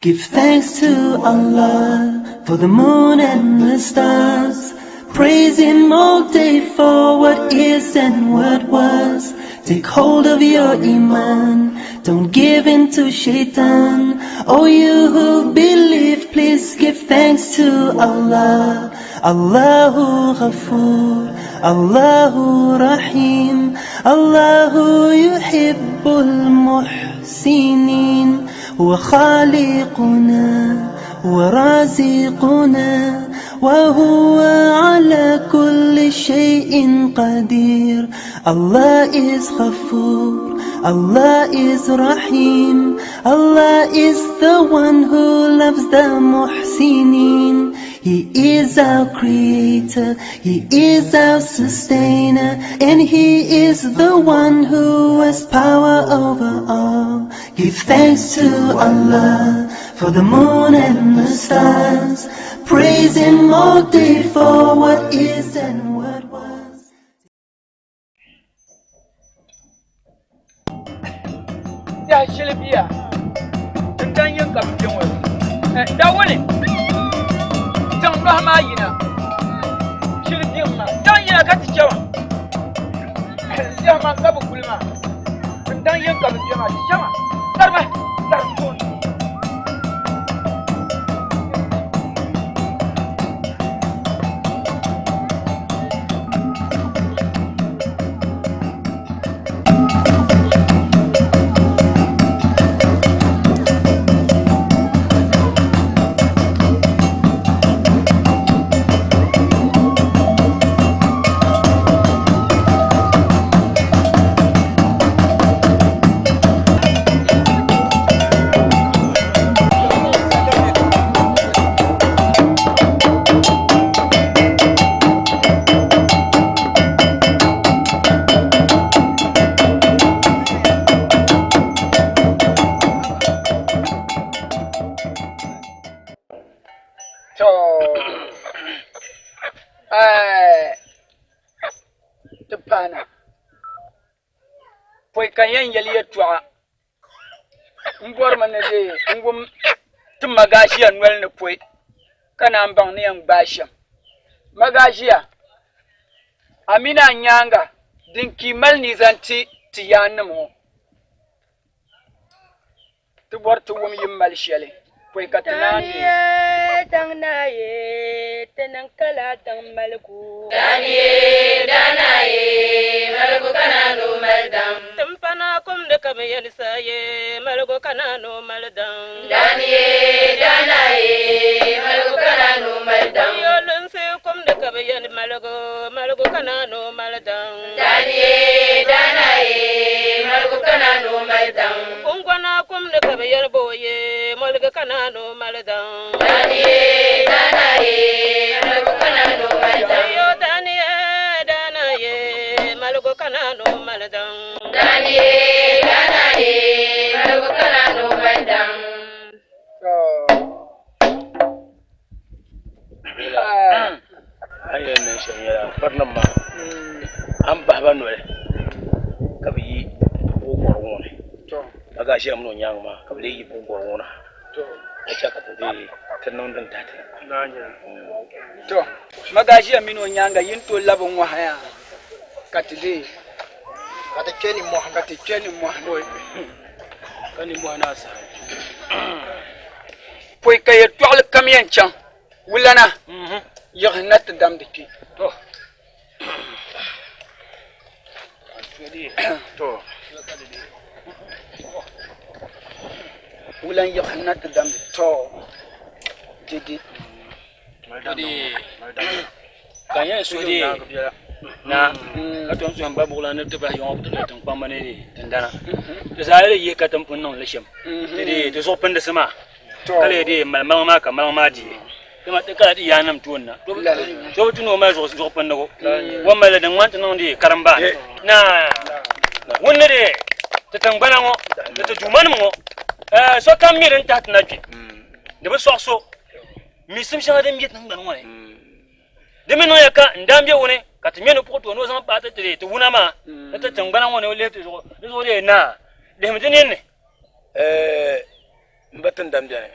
Give thanks to Allah for the moon and the stars. Praise Him all day for what is and what was. Take hold of your iman, don't give in to shaitan. Oh, you who believe, please give thanks to Allah. Allahu Ghafoor, Allahu Rahim, Allahu Yuhibbul Muhsinin. هو خالقنا ورازقنا وهو على كل شيء قدير. Allah is Ghafoor, Allah is Rahim, Allah is the one who loves the Muhsinin. He is our creator, He is our sustainer, and He is the one who has power over all. Give thanks to Allah for the moon and the stars. Praise Him all day for what is and what was. Tɛha shili biya n dan yin ka bi kpe ŋɔ Dawuni tiŋ nɔhi maa yina shili biŋ maa daŋ yina ka ti chɛ ma tɛha maa ka bi kuli maa n daŋ yin ka bi kpe maa ti chɛ ma tarima tarim tooni. To, ti paana pɔi ka n yɛn yɛli yɛltɔɣa n bɔrimi ni dee n wum ti Magaʒia noli ni pɔi ka naan baŋ ni yɛn gbaai shɛm. Magaʒia, a mini a nyaaŋa din kii mali ni zaŋ ti ti yaannim ŋɔ, ti bɔri ti wum yi ni mali shɛli pɔi ka ti naan deei. Daniye daŋ naaye ti niŋ kala daŋ maligu. Daniye daŋ naaye maligu ka naa ni o mali daŋ. Timpana kumdi ka bɛ yɛli saye maligu ka naa ni o mali daŋ. Daniye daŋ naaye maligu ka naa ni o mali daŋ. Yolunsi kumdi ka bɛ yɛli maligu maligu ka naa ni o mali daŋ. Daniye daŋ naaye maligu ka naa ni o mali daŋ. Kungɔna kumdi ka bɛ yɛli booye maligu ka naa ni o mali daŋ. Daniye daŋ naaye maligu ka naa ni o mali daŋ. Yo daniye daŋ naaye maligu ka naa ni o mali daŋ. Daniye daŋ naaye maligu ka naa ni o mali daŋ. A ni yɛn niŋ shɛm nyɛla kparinim maa a ni bahi ba noli ka bɛ yi buɣ gɔri ŋɔ ni ka gaʒiya mini o nyaaŋa maa ka bɛ lee yi buɣ gɔri ŋɔ na ka chɛ ka ti deei ti niŋ din tahi ti na. To, Magaʒiya mini o nyaaŋa yi ni tooi labi ŋɔ ha yaa ka ti deei ka ti kpe nimmɔhi ka ti kpe nimmɔhi ni. Ka nimmɔhi naa saha. Pɔi ka yɛtɔɣili kam yɛn chaŋ wulana yiɣi na ti damdi kpe. Wulan yiɣi na ti damdi tɔ dede. Ka n yɛn suhi deei naa ka tom suhi m ba buɣila ni ti bahi yɔŋɔ ti doli tiŋkpamba ni tindana. Ti zaa lee yihi ka ti ni pun niŋ li shɛm ti deei ti zuɣu pindisi maa ka lee deei mali maŋ maa ka maŋ maa deei. Dama ti kala ti yaannim tooni na so bi tu ni o mali zuɣu pindigu o ni mali li din ŋmani ti niŋ deei karimbaani. Naa ŋun ni deei ti tiŋgbana ŋɔ ni ti duumanim ŋɔ sokam mi din tahi ti na kpe di bi sɔɣi so. Miisim shɛŋa din be tiŋgbani ŋɔ ni, di mi niŋya ka n daa be wuni ka ti ŋme ni puɣi ti o ni o zaŋ paai ti ti ti wuna maa ni ti tiŋgbana ŋɔ ni o lihi ti zuɣu di zuɣu dee naa lihimi ti ninni. Ɛɛh m ba tindam beni.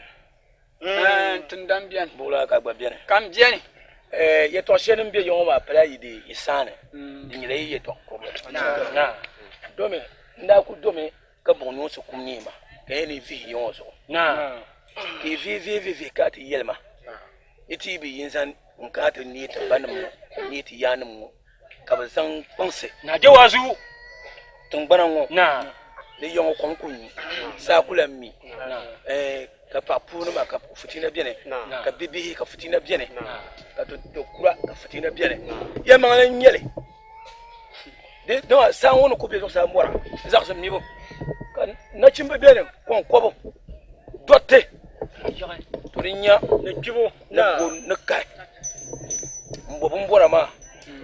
Tindan beni. Buɣula ka gba beni. Ka m beni. Yɛtɔɣ shɛli din be ya ŋɔ maa pala yi di yi saani, di nyɛla yi yɛtɔɣ kurili. Domi n daa kul domi ka buɣ noonsi kum neei ma, ka yɛn ni vihi ya ŋɔ zuɣu. Ka yi vihi vihi vihi ka ti yɛli ma, Yi ti yi bi yi n-zaŋ n kana ti neei ti banim ŋɔ, neei ti yaannim ŋɔ, ka bɛ zaŋ kpaŋsi tiŋgbana ŋɔ ni ya ŋɔ kom ku nyu, saa ku lan mi. Ka paɣa puuni maa ka fitiina beni, ka bibihi ka fitiina beni, ka do kura ka fitiina beni. Yɛlimaŋli n-nyɛ li. Dama saa ŋɔ ni ku be zuɣusaa mɔra zaɣisi mibu, ka nachimba beni kɔŋkɔbu dɔriti, to di nya ni kpibu ni bo ni kahi m-bo bimbɔra maa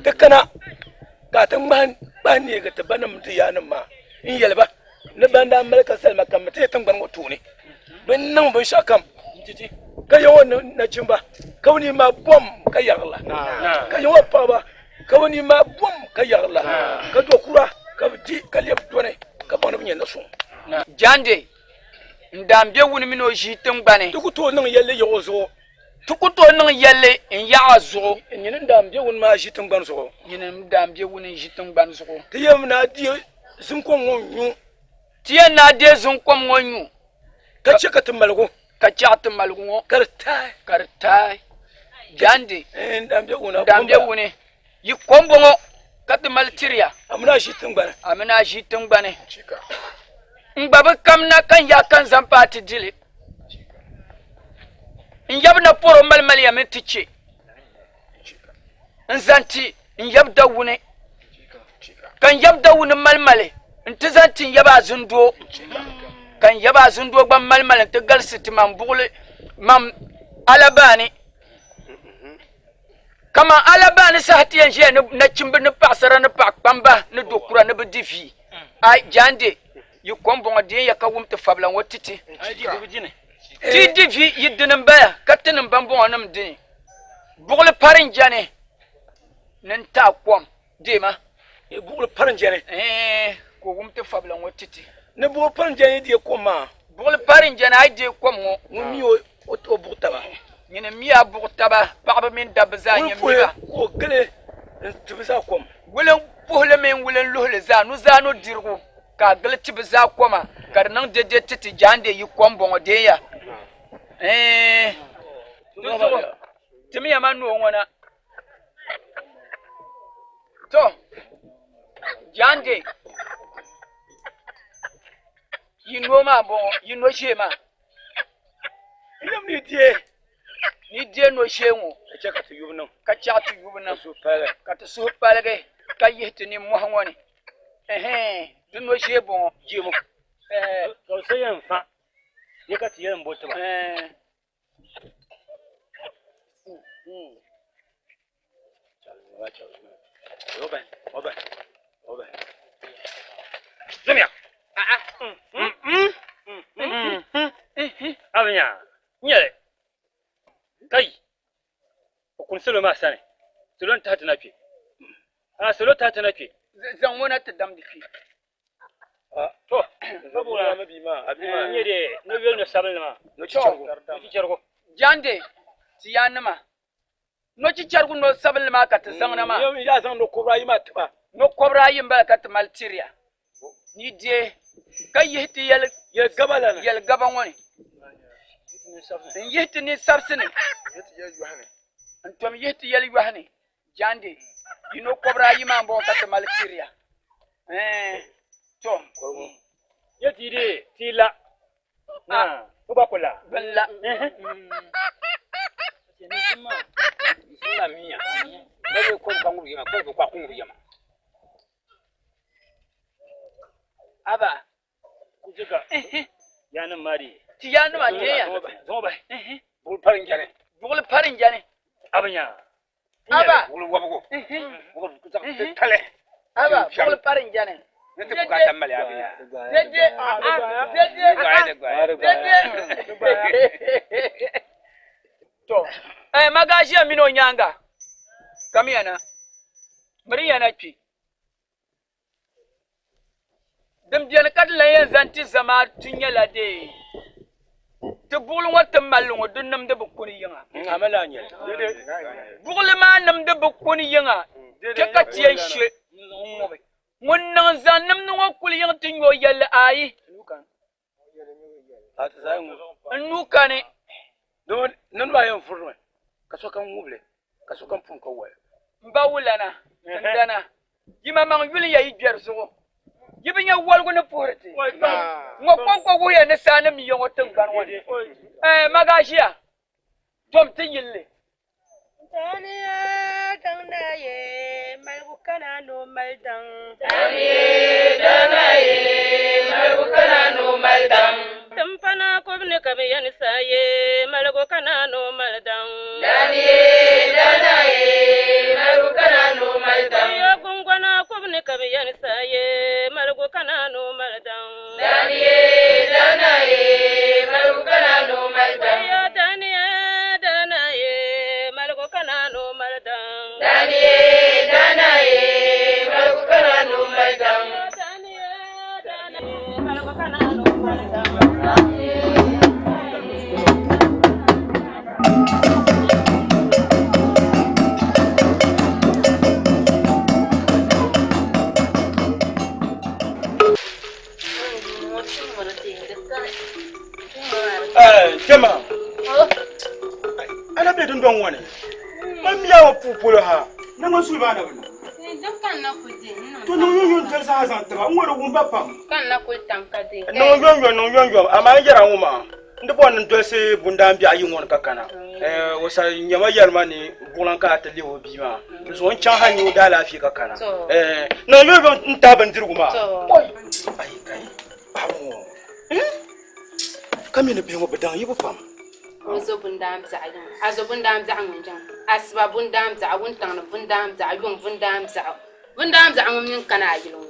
ti kana ka a ti ŋmahi neegi ti banim ti yaannim maa n-yɛli ba ni ban daa mali ka salima kam mi ti yɛ tiŋgbani ŋɔ tooni bɛ ni niŋ binshɛɣukam ka ya ŋɔ nachimba ka bɛ ni maa bom ka yɛrila ka ya ŋɔ paɣaba ka bɛ ni maa bom ka yɛrila ka do kura ka bɛ di ka lɛbi dɔni ka baŋ ni bɛ nyɛ na suŋ. Jande n daa be wuni mini o ʒii tiŋgbani. Ti ku tooi niŋ yɛlli yaɣ o zuɣu. Ti ku tooi niŋ yɛlli n yaɣ a zuɣu. Nyini n daa be wuni maa ʒi tiŋgbani zuɣu. Nyini n daa be wuni n-ʒi tiŋgbani zuɣu. Ti yɛn ni a di zinkom ŋɔ nyu. Ti yɛn ni a deei zinkom ŋɔ nyu. Ka chɛ ka ti maligu. Ka chɛ ti maligu ŋɔ. Ka di taai. Ka di taai. Jaande. N daan be wuni. N daan be wuni. Yi kom bɔŋɔ ka ti mali tiriya. A mini a ʒi tiŋgbani. A mini a ʒi tiŋgbani. N gba bi kamina ka n yaa ka n zaŋ paai ti di li. N yab na pɔro malimaliya mi ti chɛ. N zaŋ ti n yab dawuni, ka n yab dawuni malimali nti zaŋ ti n yab azindoo, ka n yab azindoo gba malimali nti galisi ti man buɣili man alabaani. Kaman alabaani saha ti yɛn ʒiya ni nachimba ni paɣisara ni paɣikpamba ni dokura ni bɛ di vi. Ai, Jaande, yi kom bɔŋɔ deei ya ka wum ti fabila ŋɔ ti ti. Ti di vi yi dini m-bala ka tinim bambɔŋɔnim dini. Buɣili parinjani ni n-taai kom deema. Ni buɣili parinjani. Ɛɛn, ka o wum ti fabila ŋɔ ti ti. Ni buɣili parinjani deei kom maa. Buɣili parinjani a yi deei kom ŋɔ. Ŋun mi o buɣ taba. Nyini m-mi a buɣ taba, paɣiba mini dabba zaa nyini mi ba. Wulin puhi ka o gili n-ti bɛ zaa kom. Wulin puhili mini wulin luhili zaa, nuzaa nudirigu ka a gili ti bɛ zaa koma, ka di niŋ dɛdɛ ti ti jaande yi kom bɔŋɔ deeya. Ɛɛn. Dinzuɣu timiya ma noo ŋɔ na. To, jaande yi noo maa m-bɔŋɔ, yi no ʒee maa. Yɛm ni deei. Ni deei no ʒee ŋɔ. Ka chɛ ka ti yubu niŋ. Ka chɛ ti yubu niŋ. Ka suhu paligi. Ka ti suhu paligi ka yihi ti nimmɔhi ŋɔ ni. Ɛhɛn, di no ʒee bɔŋɔ. Jɛmo. Ɛhɛn. Ka so yɛn fa. Di ka ti yɛn bo tiba. Abinya nyɛli kai o kuni salo maa sani salo n tahi ti na kpe a salo tahi ti na kpe zaŋ ŋɔ na ti damdi kpe To, n-nyɛ dee no yoli no sabinli maa. No chichɛrigu. Jande, ti yaannima, no chichɛrigu no sabinli maa ka ti zaŋna maa. Yaa zaŋ no kɔbiri ayi maa ti ba. No kɔbiri ayi m-bala ka ti mali tiriya. Ni deei ka yihi ti yɛli gaba la ni. Yɛli gaba ŋɔ ni. N-yihi ti ninsabisi ni. N-tom yihi ti yɛli yɔhi ni. Jande, yi no kɔbiri ayi maa m-bɔŋɔ ka ti mali tiriya. Ɛɛn, to. Yɛ ti di ti la. Na, o gba ku la. Bɛn la. Aba. Kujiga. Yanim maa di. Ti yanim a deeya. Zaŋ bahi. Buɣili pari n-jani. Buɣili pari n-jani. Abinya. Aba. Buɣili wɔbigu. Buɣili tali. Aba, buɣili pari n-jani. Ni ti bukaata mali abinya. Dede. Dede. Dede. To, eh, magaʒia mini o nyaaŋa. Kamiya na. Miriya na kpe. Din beni ka di lan yɛn zaŋ ti zamaatu nyɛla dee Ti buɣili ŋɔ ti malli ŋɔ di nimdi bi kuni yiŋa. Buɣili maa nimdi bi kuni yiŋa chɛ ka ti yɛn she n-ŋubi. Ŋun niŋ zaŋ nimdi ŋɔ kuli yiŋ ti nya o yɛlli ayi. N nuu kani. Nimdi maa yɛn vurimi ka sokam ŋubi li ka sokam pum ka wali. M ba wulana, n dana, yimaŋmaŋ yuli ya yi gbɛri zuɣu. Yi bi nya waligu ni puhiri ti. Ŋɔ kɔŋko wuhiya ni saa ni mi ya ŋɔ tiŋgbani ŋɔ ni. Ɛɛn, Magaʒia, dom ti yilli. Taniya daŋ na ye, maligu kana ni o mali daŋ. Taniya daŋ na ye, maligu kana ni o mali daŋ. Timpana kɔbini ka bɛ yɛn sa ye, maligu kana ni o mali daŋ. Taniya daŋ na ye, maligu kana ni o mali daŋ. Yo gungɔna kɔbini ka bɛ yɛn sa ye, maligu kana ni o mali daŋ. Taniya daŋ na ye, maligu kana ni o mali daŋ. Yo taniya daŋ na ye, maligu kana ni o mali daŋ. Taniya daŋ na ye, maligu kana ni o mali daŋ. Yo taniya daŋ na ye, maligu kana ni o mali daŋ. Jama ala bɛ dundɔŋ ŋɔ ni man miya ŋɔ puu polo ha na ŋɔ suli maa na bi niŋ to niŋ yɔn yɔn doli saha zaŋ tiba n ŋɔ di wumba pam niŋ yɔn yɔn niŋ yɔn yɔn amaa n yɛra ŋɔ maa n di bɔri ni n dolisi bundaan biɛɣu yi ŋɔ ni ka kana o sa nyɛma yɛli ma ni buɣulan ka a ti lihi o bia maa n zuɣu n chaŋ hali nyɛ o daalaafee ka kana niŋ yɔn yɔn n taai bindirigu maa ayi kai paɣaba ŋɔ ka mi ni bihi ŋɔ bi daŋ yibu pam N zo bundaan biɛɣu yiŋa, a zo bundaan biɛɣu ŋun jiŋa, asiba bundaan biɛɣu, wuntaŋ ni bundaan biɛɣu, yuŋ bundaan biɛɣu. Bundaan biɛɣu ŋun mi n-kana a yili ŋɔ.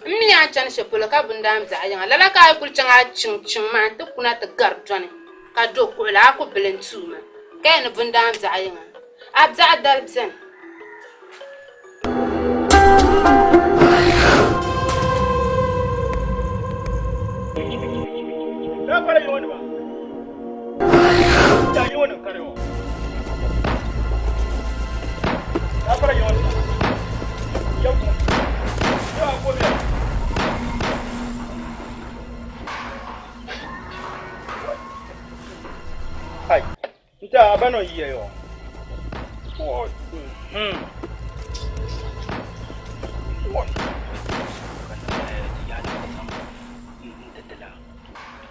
M mi a ni chani shɛli polo ka bundaan biɛɣu yiŋa. Lala ka a yi kuli chaŋ a chiŋ chiŋ maa nti kuna ti gari dɔni ka do kuɣili a ku bili n-tuui ma ka yɛli ni bundaan biɛɣu yiŋa. A biɛɣu dali beni. Nta abano yiya yo.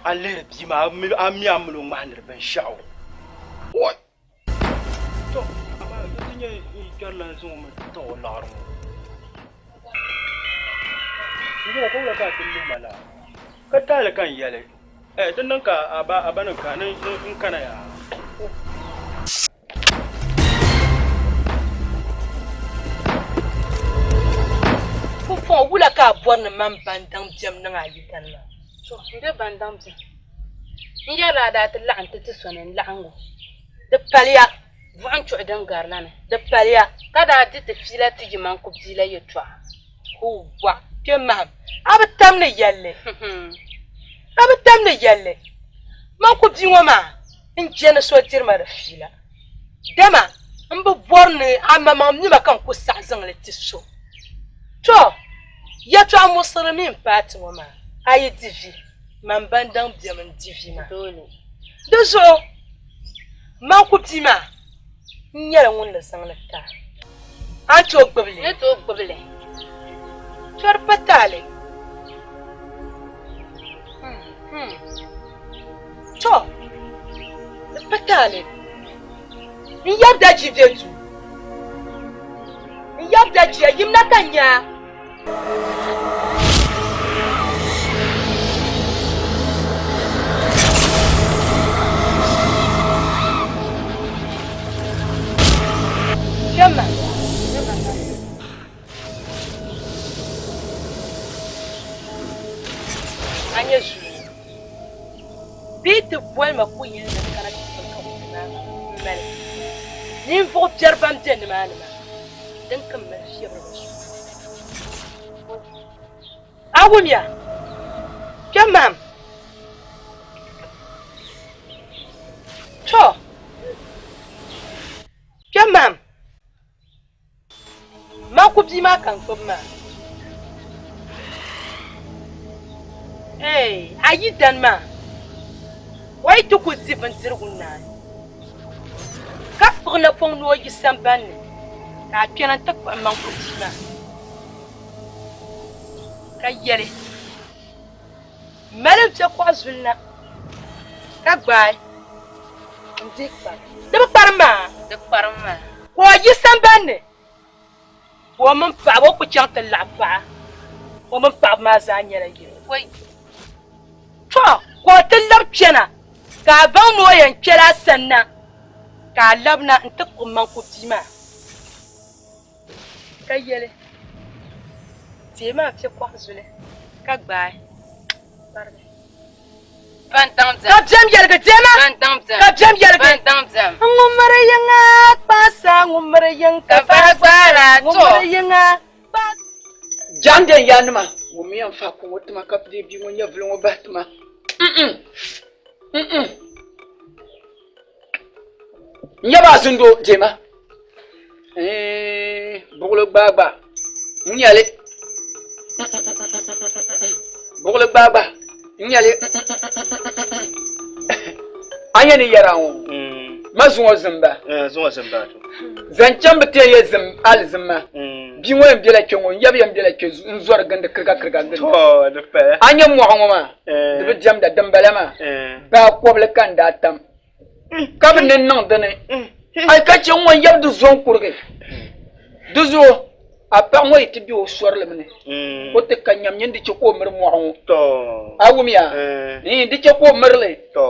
A lihiri bia maa a mi a mali o ŋmahindiri binshɛɣu. To amaa ti nyɛ kpɛrilan zaŋ o mi taɣi o laɣiri ŋɔ. N yɛla ka wula ka a ti lihi ma laa? Ka taali ka n yɛli, Eh, di niŋ ka a ba a ba ni ka ni n kana yaa. Pumpɔŋɔ wula ka a bɔri ni man ban daŋ biɛm niŋ a yidana maa? To, m be ban daŋ biɛm. N yɛrila a daa ti laɣim ti ti so ni n laɣiŋgu. Di paliya. Buɣim chuɣu din gari la ni. Di paliya. Ka daa di ti fiila ti yimaŋ ku bia la yɛtɔɣa. Hoowa, kpe mahim, a bi tam ni yɛlli. A bi tam ni yɛlli. Man ku bia ŋɔ maa, n je ni so diri ma di fiila. Dama m bi bɔri ni a maŋmaŋ mi ma ka n ku saɣi zaŋ li ti so. Tɔ! Yɛtɔɣ muɣisirili mi m-paai ti ŋɔ maa, a yi di vi, man ban daŋ bemi n-di vi maa. Di zuɣu man ku bia maa, n nyɛla ŋun ni zaŋ li ti a. A ni tooi gbubi li? N ni tooi gbubi li. Tɔ di pa taali. Tɔ di pa taali. N yab daji be duu. N yab dajiya yimna ka n nya a. Kpɛma. A nyɛ zuyu. Bɛ yi ti boli ma kuyili ni n kana ti pili ka wuhi maa m-mali ninvuɣ biɛri ban be nimaani maa, din ka m mali fiɛbiri ba zuɣu. A wumya? Kpɛmahim! To, kpɛmam, man ku bia maa ka n gbubi maa. Ee, a yi dani maa, o yi ti ku di bindirigu naai, ka kpuɣi napɔŋ ni o yi samban ni, ka a kpɛna nti kpuɣi man ku bia maa, ka yɛli, Mali n piɛkuɣa zuli na, ka gbaai n-dihi kparim. Di bi kparim maa? Di kparim maa. Ka o yi samban ni, ka o mini paɣiba o ku chaŋ ti laɣi paɣa, o mini paɣiba maa zaa nyɛla yini. Wai! Tɔ! Ka o ti lab kpɛna, ka a baŋ ni o yɛn kpɛla a sanna, ka a labina nti kpuɣi maŋku bia maa. Ka yɛli, Teemi a piɛkɔɣu zuli ka gbaai kparigi. Ka biɛm yɛligi deema, ka biɛm yɛligi. Ŋun miri yiŋa kpaasa, ŋun miri yiŋ ka gbaara, ŋun miri yiŋa kpaasa. Jaŋde n yaanima, wummiya n fahi ŋɔ tima ka deei bia ŋɔ nyɛvili ŋɔ bahi tima. N yaba Azindoo deema buɣuli gbaagba n nyɛli buɣuli gbaagba n nyɛli a nyɛ ni yɛra ŋɔ ma zuŋɔ zimba zaŋ chaŋ bi ti yɛn yɛ zim alizimma bia ŋɔ yɛn bela kpe ŋɔ n yaba yɛn bela kpe n zɔri gindi kiriga kiriga gindi a nyɛ mɔɣu ŋɔ maa di bi diɛmda dimbala maa baa kɔbili ka n daa tam ka bi ni niŋ dini ai ka chɛ ŋɔ yab di zo n-kurigi di zuɣu a paɣa ŋɔ yi ti be o sɔrilim ni o ti ka nyam nyin di chɛ ka o miri mɔɣu ŋɔ a wumya di chɛ ka o miri li ka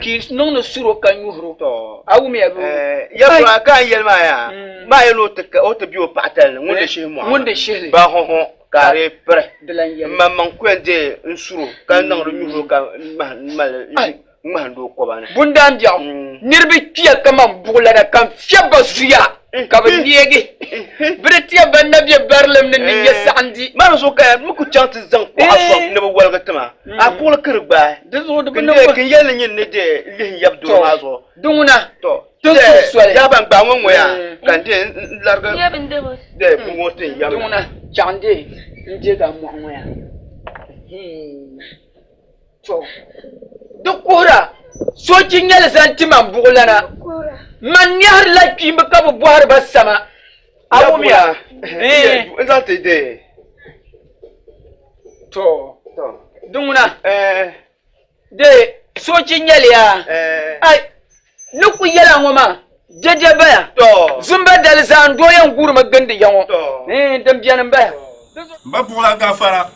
yi niŋdi suro ka nyuhiri o a wumya bee Yɛltɔɣa ka n yɛli maa yaa maa yɛli ni o ti be o paɣa tali ni ŋun di shihi mɔɣu ŋun di shihili ba hɔhɔ ka di piri Di lan yɛli. M maŋmaŋ ku yɛn deei n suro ka niŋdi nyuhiri o ka ŋmahindi o kɔba ni. Bundaan biɛɣu, niriba kpiya kaman buɣulana ka n fiɛb ba zuya ka bɛ neegi. Bɛ di tiya ban na be barilim ni ni nya saɣindi. Maa zuɣu ka mi ku chaŋ ti zaŋ kuɣa sɔŋ ni bɛ woligi ti ma, a kuɣili kiri gbaai. Di zuɣu di bi niŋ ba. Kin yɛli ni nyin ni deei lihi n yab doo maa zuɣu. Di ŋuna. Tɔ! Ti suhu soli. Yaa ban gbaai ŋɔ ŋɔ yaa ka n deei n larigi deei bua ŋɔ ti n yab Di ŋuna chaɣ n deei n deegi a mɔɣu ŋɔ yaa. To di kuhira soochi nyɛli zaŋ ti man buɣulana. Man nɛhirila kpiimba ka bi bɔhiri ba sama. A wumya? N zaŋ ti deei. To di ŋuna. Di soochi nyɛli yaa. Ai, ni ku yɛla ŋɔ maa, dɛdɛ baya. Zumba dali zaa n doo yɛn guurimi gindi ya ŋɔ. Din beni m-baya. M ba buɣila gafara.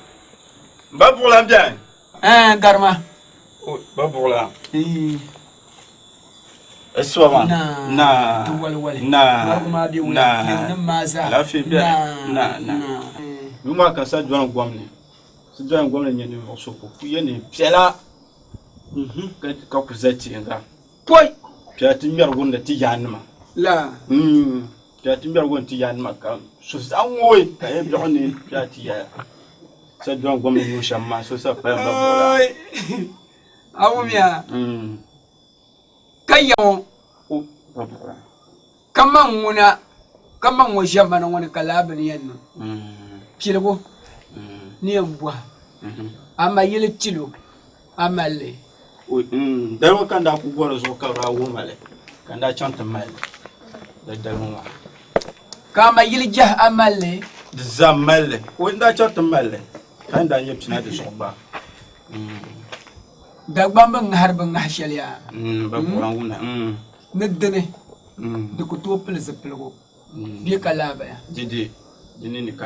M ba buɣila m-beni. Ɛɛn, garima. O, ba buɣila. Isuwa maa. Naa. Ti wali wali. Naa. Marigu maa be wula. Naa. Leemunim maa zaa. Alaafee beni. Naa. Naa. Naa. Yumaa ka sa dɔni gom ni. Ti dɔni gom ni nyɛ ninvuɣ so ka o ku ye neen piɛla ka ku za tiŋa. Pɔi! Piɛla ti ŋmɛri gunda ti yaannima. La. Piɛla ti ŋmɛri gunda ti yaannima ka so zaɣ ŋooi ka yɛ biɛɣu ni piɛla ti yaya. Sa dɔni gom ni yuun shɛm maa so sa paya ba buɣila. A wumya ka ya ŋɔ. O ba buɣila. Kaman ŋuna, kaman ŋɔ ʒiɛmani ŋɔ ni ka laa bini yɛn niŋ piligu ni yɛn bɔhi, amaa yili tilo a mali li. Dali ŋɔ ka n daa ku gɔri zuɣu ka bɛ daa wuhi ma li ka n daa chaŋ ti mali li di dali ŋɔ maa. Ka a ma yili jɛhi a mali li. Di zaa m mali li. O n daa chaŋ ti mali li ka n daa nyɛ pina di zuɣu gba. Dagbamba ŋahiri bi ŋahi shɛli yaa. Bɛ buɣila wumda. Ni dini di ku tooi pili zipiligu bɛ ka lahabaya.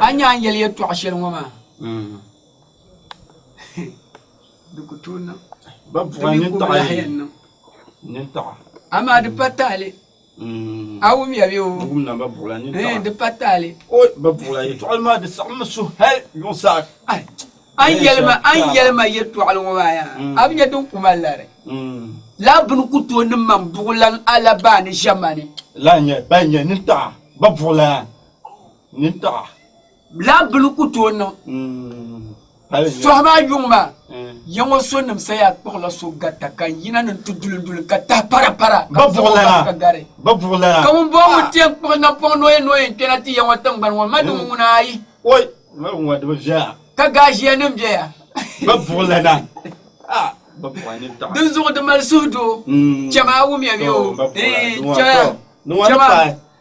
A nya a ni yɛli yɛtɔɣ shɛli ŋɔ maa, di ku tooi niŋ. Di mi ku bi lahi yɛn niŋ. Amaa di pa taali. A wumya bee o? Di pa taali. A ni yɛli ma, a ni yɛli ma yɛtɔɣili ŋɔ maa yaa, a bi nya din ku ma lari. Lala bini ku tooi niŋ ma m-buɣilan alabaa ni ʒiɛmani. Lala n-nyɛ ba n-nyɛ nintaɣa, ba buɣilan nintaɣa. Lala bini ku tooi niŋ. Sɔhi maa yuŋ maa, ya ŋɔ so nim sa yaa kpuɣila so gata ka n yina ni n-ti duli n-duli ka tahi para para ka bɛ zaŋ o bahi ka gari. Ka ŋun bɔŋɔ ŋun ti yɛn kpuɣi napɔŋ ni o yɛn ni o yɛn kpɛna ti ya ŋɔ tiŋgbani ŋɔ, ma di ŋun ŋuna ayi. Ka gaaʒiya nim bɛya. Dinzuɣu di mali suhudoo. Chama a wumya bɛ o? Chama, chama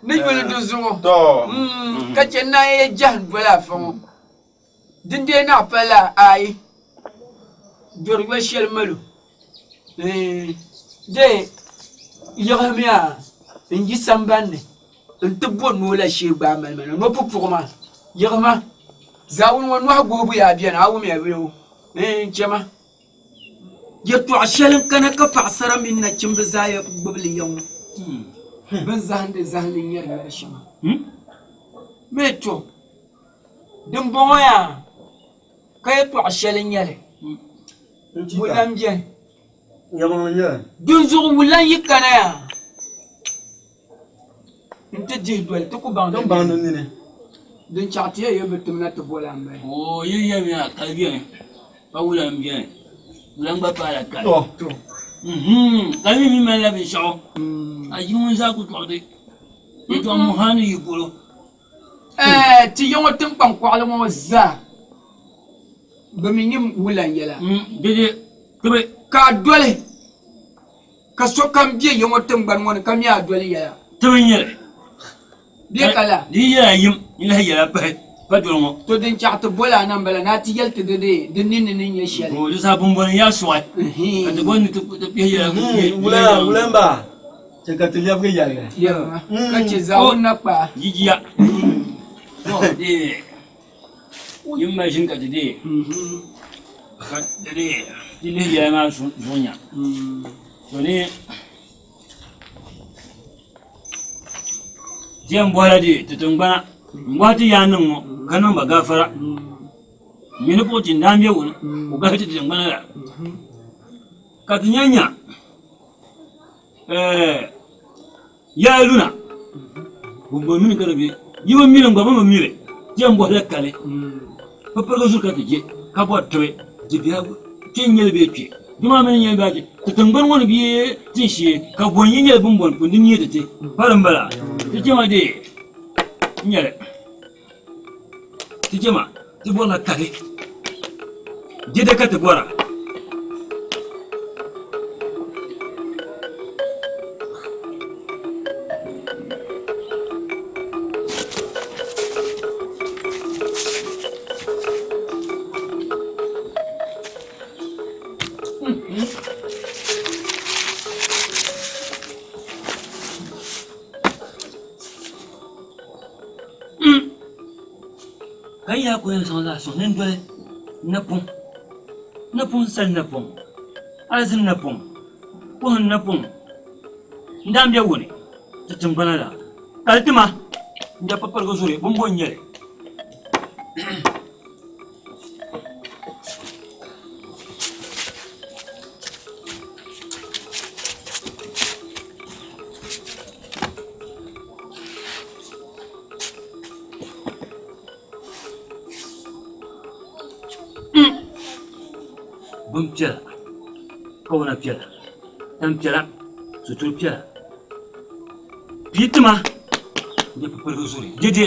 ni yuli di zuɣu ka chɛ n-naan yi jɛhim doli afa ŋɔ. Din dee naɣ pali a, aai, dɔri yoli shɛli mali o. Dee yiɣisimiya n-yi samban ni nti bo noo la shee gbaai mali ma na, no pupuɣu maa, yiɣisima. Zaawuni ŋɔ nɔhi guhibu yaa beni, a wumya bee o? N-chɛ ma. Yɛtɔɣ shɛli n-kana ka paɣisara mini nachimba zaa gbibi li ya ŋɔ. Bɛ ni zahindi zahindi nyari nyari shɛŋa. Mi to, dimbɔŋɔ yaa ka yɛtɔɣ shɛli n-nyɛ li, wula m-beni? Dinzuɣu wula n-yi kana yaa nti dihi doli ti ku baŋ di nini. Din chaɣ ti ya yi bi tim na ti boli a m-bala. Oo, yi yɛmiya kali beni, ka wula m-beni, wula gba paala kali. Kali mi mi malila binshɛɣu, a yi ŋun zaa ku tɔɣi di yɛtɔɣa muha ni yi polo. Ɛɛ, ti ya ŋɔ tiŋkpaŋ kɔɣili ŋɔ zaa bi mi nyim wula n-yɛla. Dede, tibi. Ka a doli, ka sokam be ya ŋɔ tiŋgbani ŋɔ ni ka mi a doli yɛla. Tibi n-nyɛ li. Bɛ ka la. Di yi yɛla yim, n lahi yɛla pahi pa doli ŋɔ. To din chaɣ ti boli a na m-bala ni a ti yɛli ti di di ninni ni nyɛ shɛli. Di saha bumbɔni n-yaa sɔɣi, ka ti boli ni ti kpihi yɛla. Wula, wula m-bala. Chɛ ka ti lɛbigi yɛlli. Yɛlima, ka chɛ zaawuni na kpaai. Jijiya. To, dee, yin mali ʒini ka ti dee, ka ti dee, ti lihi yɛla maa zuɣu nya. To ni ti yɛn bɔhila dee ti tiŋgbana m-bɔhi ti yaannim ŋɔ ka niŋ ba gaafara. Mini ka o ti n-daa be wuni, o gahi ti tiŋgbana la. Ka ti nya nya yaa luna bumbɔŋ mini ka di be yi bi mili n gba bɛ mi mili ti yɛn bɔhila kali bɛ pirigi zuri ka ti je ka bɔri tibi di biɛla kpe n-nyɛli bee kpe di maa mi ni nyɛli bee ti tiŋgbani ŋɔ ni bee tinshee ka bɔn yi nyɛli bɛ ni bɔni pun di neei ti ti pa di m-bala ti chama dee n-nyɛli Ti jɛma ti bɔrila kali dɛdɛ ka ti bɔra. Ka yi yaa ku yɛn zaŋ laa sɔŋ ni n-doli napɔŋ, napɔŋ sali napɔŋ, alizini napɔŋ, pɔhim napɔŋ n-daa be wuni ti tiŋgbana la. Kali ti ma n-daa paparigi zuri bimbo n-nyɛ li. Bin piɛla kawuna piɛla tan piɛla suturi piɛla pii tima n-nyɛ pupurigu zuri dɛdɛ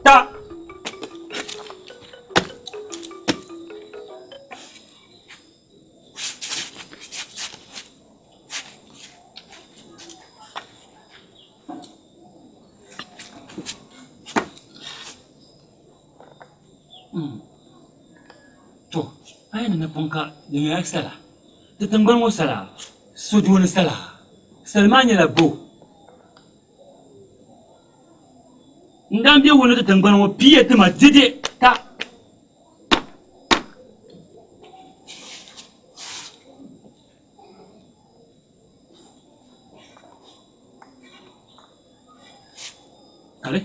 ta. To a yi ni napɔŋ ka di nyɛla sala ti tiŋgbani ŋɔ sala sodooni sala sali maa nyɛla bo n daa bɛ wuni ti tiŋgbani ŋɔ piiya ti ma dɛdɛ ka Kali.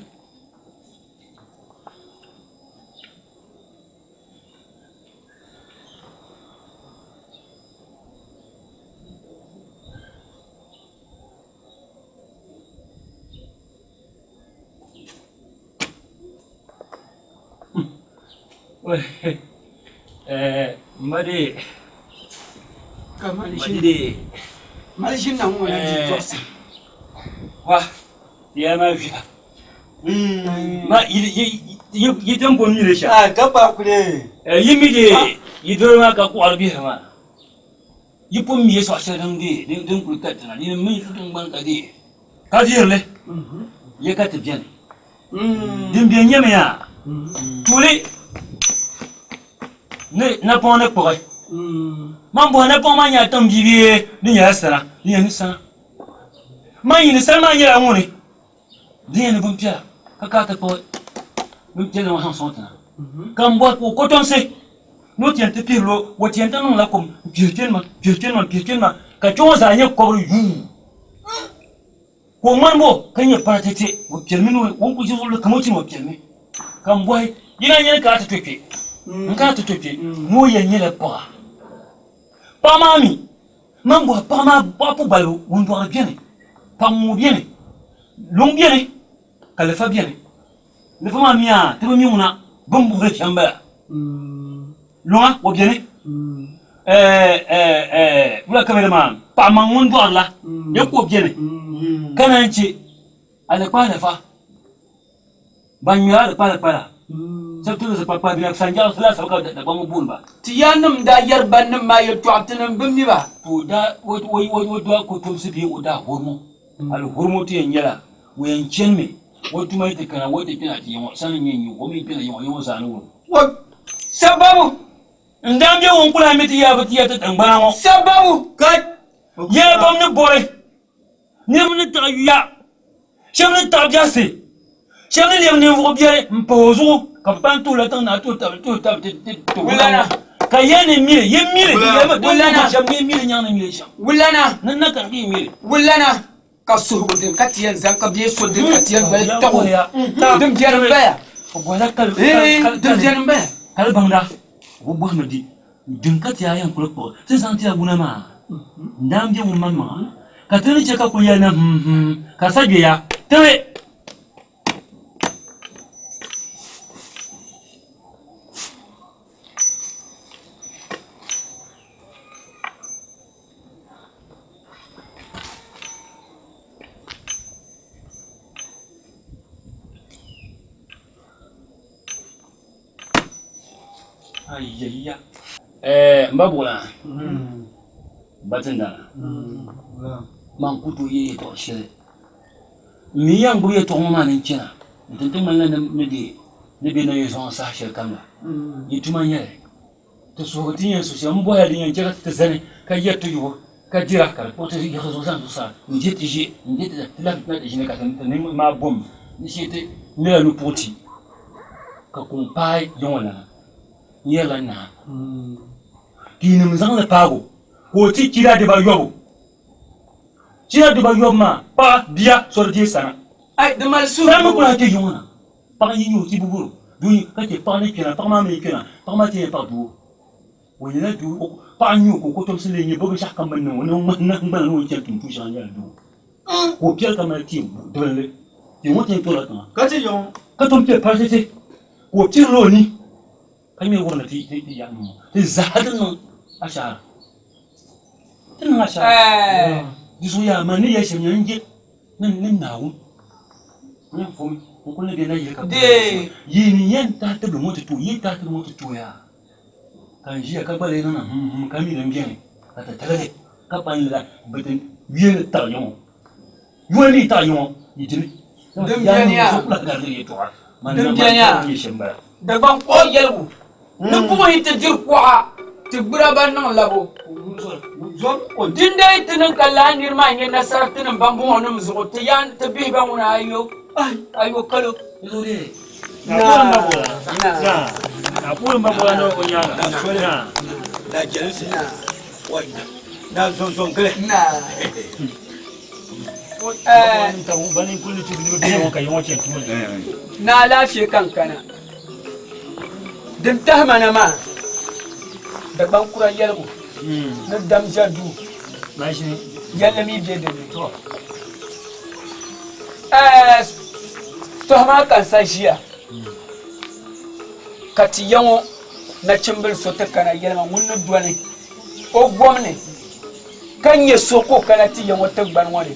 M ba dee. Ka mali ʒini. Mali ʒini na ŋɔ na di tɔɣisi. Wa, ya maa viha. Ma yi din pun mi li shɛm. Ah, ka pa kuli. Yi mi di yi doro maa ka kuɣari bihiri maa. Yi pun mi yɛltɔɣa shɛli din deei din kuli karitina di ni mini tiŋgbani ka deei ka vihiri li ya ka ti beni. Din beni nyɛmi yaa tuuli ni napɔŋ ni kpuɣi. Man bɔhi napɔŋ maa nyɛla tiŋ bia bee di nyɛla sana? Di nyɛla ni sana. Man yi ni sana maa nyɛla ŋuni? Di nyɛla ni bimpiɛla ka kana ti kpuɣi bimpiɛlli ŋɔ zaŋ sɔŋ ti na. Ka m bɔhi ka o kɔtomsi ni o ti yɛn ti pihiri o, o ti yɛn ti niŋla kom m-pihiri kpɛni maa, m-pihiri kpɛni maa, m-pihiri kpɛni maa, ka kpe ŋɔ zaa nyɛ kɔbiri yuu. Ka o ŋmani bɔ ka nyɛ paratɛte, o piɛlimi ni o ni kuli ʒi zuɣu kam o chani o piɛlimi. Ka m bɔhi, yi na nyɛli ka a ti to kpe? N kana ti to kpe ni o yɛn nyɛla paɣa. Paɣa maa mi, man bɔhi paɣa maa paɣa pu balibu, ŋun dɔɣiri beni, paɣa ŋɔ beni, luŋ beni, ka lifa beni. Lifa maa mi yaa ti bi mi ŋuna bɛ ni buɣili shɛm bala. Luŋa o beni, wula ka bɛ yɛli maa paɣa maŋ ŋun dɔɣiri la bɛ ka o beni ka naan che alikpahi lifa ban ŋmɛri alikpahi kpala shɛba ti zaŋ kpakpahi bina sanjaɣu laasabu ka Dagbamba booni ba. Ti yaannim daa yɛri bannim maa yɛltɔɣa tinim bi mi ba. Ka o daa o daa kotomsi bee o daa hurimi o. Hali hurimi ti yɛn nyɛla o yɛn chanimi o tuma yi ti kana o ti kpɛna ti yiŋɔ sani n-nyɛ n-yu o mi kpɛna yiŋɔ yiŋɔ zaa ni wurim. Sababu! N daa be ŋun kuli a mi ti yaa bi ti ya ti tiŋgbana ŋɔ. Sababu! Ka yɛla pam ni bɔri niriba ni taɣi yuya, shɛba ni taɣi biɛhisi, shɛba ni lɛbi ninvuɣ biɛri m-pahi o zuɣu, ka bɛ kpalim tuhi la tiŋ naa tuhi tab tuhi tab ti ti ti Wulana. Ka ya ni mili, yi mili, di yɛlimi di ni wuhi shɛm, yi mili nyaŋ ni mili shɛm. Wulana. Ni na ka yi mili. Wulana. Ka suhigu din ka ti yɛn zaŋ ka bee so din ka ti yɛn doli taɣ o, din biɛni m-baya. O bɔhila kali Ee, din biɛni m-baya. Kali baŋda, o bi bɔhimi di din ka ti a yɛn kuli kpuɣi ti zaŋ ti a wuna maa n-daa be ŋun maŋmaŋa ka ti ni chɛ ka kuli yɛli ni hum hum ka sa gbe ya tibi. Ayaya. Eh, n ba buɣulana. N ba Tindana. Man ku tooi ye yɛtɔɣ shɛli. M mi yɛn gbubi yɛtɔɣa ŋɔ maa ni n chana nti ti ŋmanila ni deei ni bɛ na yi zaŋ saha shɛli kam la. Yi tuma n-nyɛ li. Ti suhigu ti yɛn su shɛm m-bɔhila din yɛn chɛ ka ti zani ka yɛri ti yubu ka dira ka di kpuɣi ti yiɣisi zuɣusaa zuɣusaa n-je ti ʒe n-je ti ti labi ti ʒini ka ti nini maa bom ni shee ti ŋmɛla nupuɣu ti ka kum paai ya ŋɔ lana n-yɛrila naa ka yinim zaŋ li paagi o ka o ti chira dibayɔbu chira dibayɔbu maa paɣa bia sɔri deei sana Ai, di mali suhigu. Sana mi ku lahi kpe yiŋɔ na. Paɣa yi nya o ti bi bɔr o, doo yi ka chɛ paɣa ni kpɛna, paɣa maa mi yi kpɛna, paɣa maa ti yɛn paɣi doo. O nyɛla doo, o paɣa n-nyɛ o ka o kɔtomsi lee nyɛ bɛ binshɛɣu kam bɛ ni niŋ o ni o ŋmahi nahingbana ni o ni chani tum tuun shɛŋa nyɛla doo. Ka o piɛli ka mali tia dibinli, tia ŋɔ ti yɛn kpɛrila tiŋa Ka ti yiŋ. Ka tom piɛli paratɛte ka o pirila o ni ka ŋmɛ wurim ti ti yaɣi ŋɔ ti zaa ti niŋ ashaara. Ti niŋ ashaara. Di zuɣu yaa man ni yɛli shɛm nyɛ n je ni ni Naawuni n fom n kuli ni bɛ nayili ka yi ni yɛn tahi tibili ŋɔ ti tooi yi tahi tibili ŋɔ ti tooya ka n ʒiya ka gba lee niŋ hum hum ka mi din beni ka ti tiligi ka kpani la bi ti yuya ni taɣi yiŋɔ yuya ni taɣi yiŋɔ yi dimi Din beni yaa din beni yaa Dagbaŋ kpuɣi yɛligu ni buɣi yi ti diri kuɣa ti gbira ban niŋ labo. Dindee ti niŋ ka lala niri maa nya nasara tinim bambɔŋɔnim zuɣu ti yaan ti bihi ba ŋuna ayo ayo kalo. Ni alaafee ka n kana. Din tahi ma na maa, Dagbaŋ kura yɛligu ni dam ʒe duu yɛlli mi be din ni. Tɔhi maa ka n sa ʒiya ka ti ya ŋɔ. nachimbili so ti kana yɛli ma ŋun ni doli o gomni ka nyɛ so ka o kana ti ya ŋɔ tiŋgbani ŋɔ ni.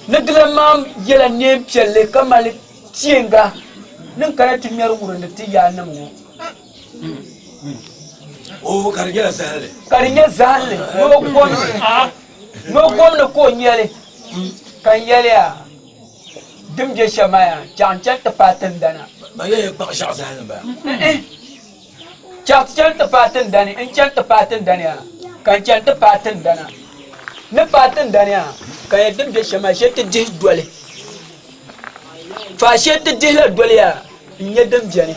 Ni dilan maa yɛla neen piɛlli ka mali tiɛŋga ni n kana ti ŋmɛri wurindi ti yaannim ŋɔ. Oo, ka di nyɛla zahinli. Ka di nyɛ zahinli ni o gomni, ni o gomni ka o nyɛli. Ka n yɛli ya, din be shɛm maa yaa, chaɣ n-chani ti paai tindana. Ban yɛn yɛn kpaɣi ʒiɛɣu zahinli m-bala. N-ihi, chaɣ ti chani ti paai tindani, n chani ti paai tindani yaa, ka n chani ti paai tindana. Ni paai tindani yaa, ka n yɛli din be shɛm maa, shee ti dihi doli. Faashee ti dihila doli yaa, n-nyɛ din beni.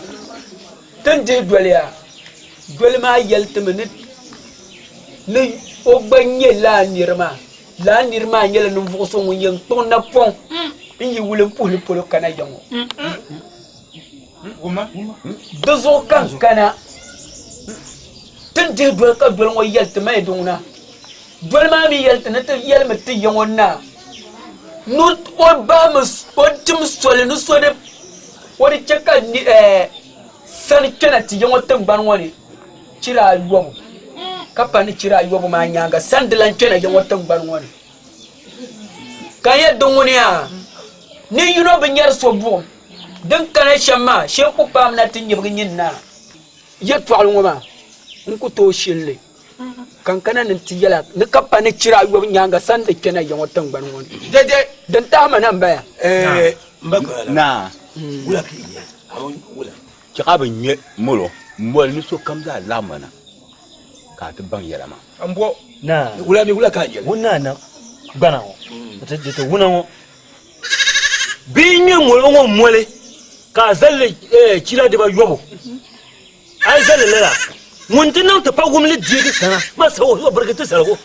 Ti ni dihi doli yaa, doli maa yɛli ti mi ni o gba nyɛ lala nira maa. Lala nira maa nyɛla ninvuɣ so ŋun yɛn kpuɣi napɔŋ n-yi wulimpuhili polo kana ya ŋɔ. Di zuɣu ka n kana ti ni dihi doli ka doli ŋɔ yɛli ti ma yi di ŋuna. Doli maa mi yɛli ti ni ti yɛlimi ti ya ŋɔ naa ni o bahimi o tim soli ni so di o di chɛ ka sani kpɛna ti ya ŋɔ tiŋgbani ŋɔ ni chira ayɔbu ka pa ni chira ayɔbu maa nyaaŋa sani di lan kpɛna ya ŋɔ tiŋgbani ŋɔ ni. Ka n yɛli di ŋuni yaa ni yino bi nyari so buɣim din kana shɛm maa shee ku paamina ti nyibigi nyin naa yɛtɔɣili ŋɔ maa n ku tooi shili li. Ka n kana ni n ti yɛl a ni ka pa ni chira ayɔbu nyaaŋa sani di kpɛna ya ŋɔ tiŋgbani ŋɔ ni. Din tahi ma na m-baya. Naa, chɛ ka bɛ ŋme molo moli ni sokam zaa laɣim na ka a ti baŋ yɛla maa. Naa, ŋun naa nam gbana ŋɔ, di ti wuna ŋɔ. Bɛ yi ŋme molo ŋɔ moli ka a zal li chira dibayɔbu. A yi zali lala, ŋun ti niŋ ti pa wumli deegi sana maa sa o birigi ti zaligu.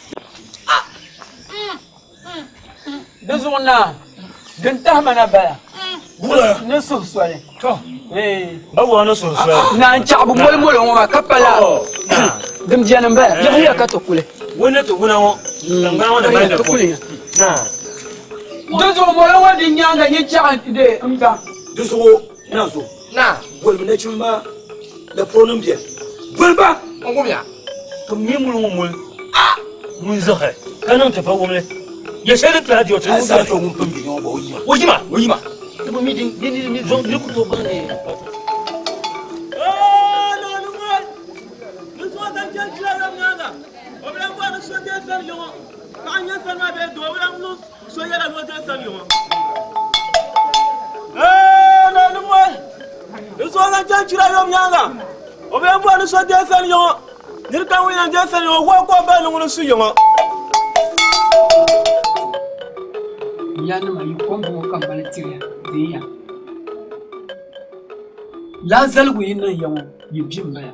Di zuɣu naa, din tahi ma na bala ni suhu soli. Ba wuhi ni suhu soli. Naa n-chaɣi bi moli molo ŋɔ maa ka pa laa din beni m-bala. Yiɣisiya ka ti kuli. Ŋun ni ti wuna ŋɔ, tiŋgbani ŋɔ ni mali di puuni. Naa. Di zuɣu molo ŋɔ din nyaaŋa yi chaɣi nti m-baŋ. Di zuɣu naa zo. Naa. Bolimi nachimba la puronim beni. Boli ba! N wumya. Ka mi muli ŋun muli ŋun zaɣi ka niŋ ti pa wumli. Ya shɛli din kpɛra diɔ ti A zaa to ŋun pun be ŋɔ gba o yima. O yima. O yima. Ti bi mi din ni ni zɔŋ ni ku tooi baŋ ni. So yɛla ni o deei sani ŋɔ. Di zuɣu zaŋ chaŋ chira yom nyaaŋa, o bi yɛn bɔri ni so deei sani ŋɔ. Nir kam ŋun yɛn deei sani ŋɔ, wɔhu ka o bahi ni ŋuni n-su ya ŋɔ. N yaanima, yi kom bɔŋɔ ka m mali tiri ya, deei ya. Lala zaligu yi niŋ ya ŋɔ, yi vi m-bala.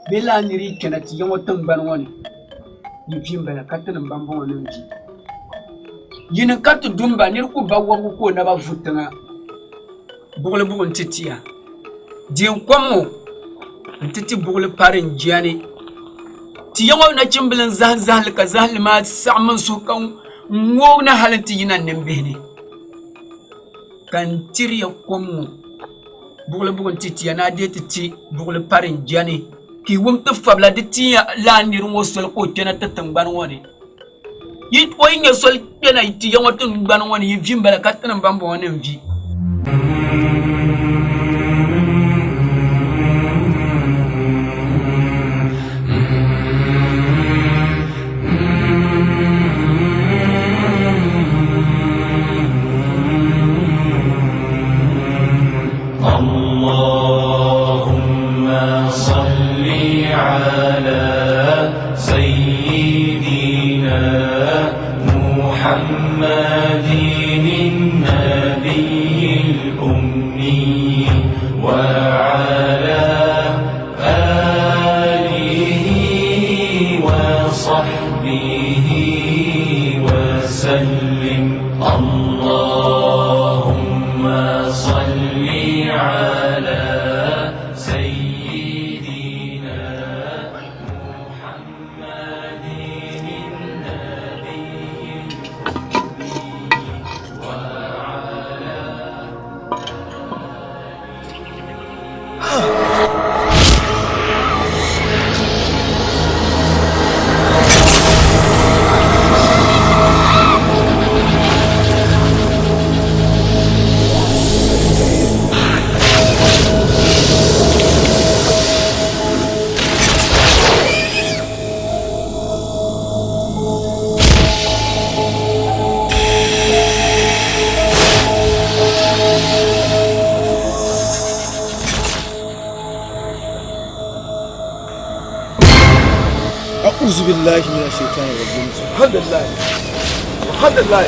Bee lala nir yi kpɛna ti ya ŋɔ tiŋgbani ŋɔ ni. Yi vi m-bala ka tinim bambɔŋɔnim vi. Yini ka ti du m-ba nir ku ba wɔbigu ka o naba vu tiŋa buɣili buɣi nti ti ya. Deen kom ŋɔ nti ti buɣili pari n-jia ni. Ti ya ŋɔ nachimbila n-zahim zahimli ka zahimli maa saɣim n suhu ka n ŋooi na hali nti yina n nimbihi ni. Ka n tiri ya kom ŋɔ buɣili buɣi nti ti ya ni a deei ti ti buɣili pari n-jia ni. Ka yi wum ti fabila di ti ya lala nir ŋɔ soli ka o kpɛna ti tiŋgbani ŋɔ ni. O yi nya soli kpɛna ti ya ŋɔ tiŋgbani ŋɔ ni, yi vi m-bala ka tinim bambɔŋɔnim vi. A'udhu billahi minash shaitani rajim. Subhanallah. Subhanallah.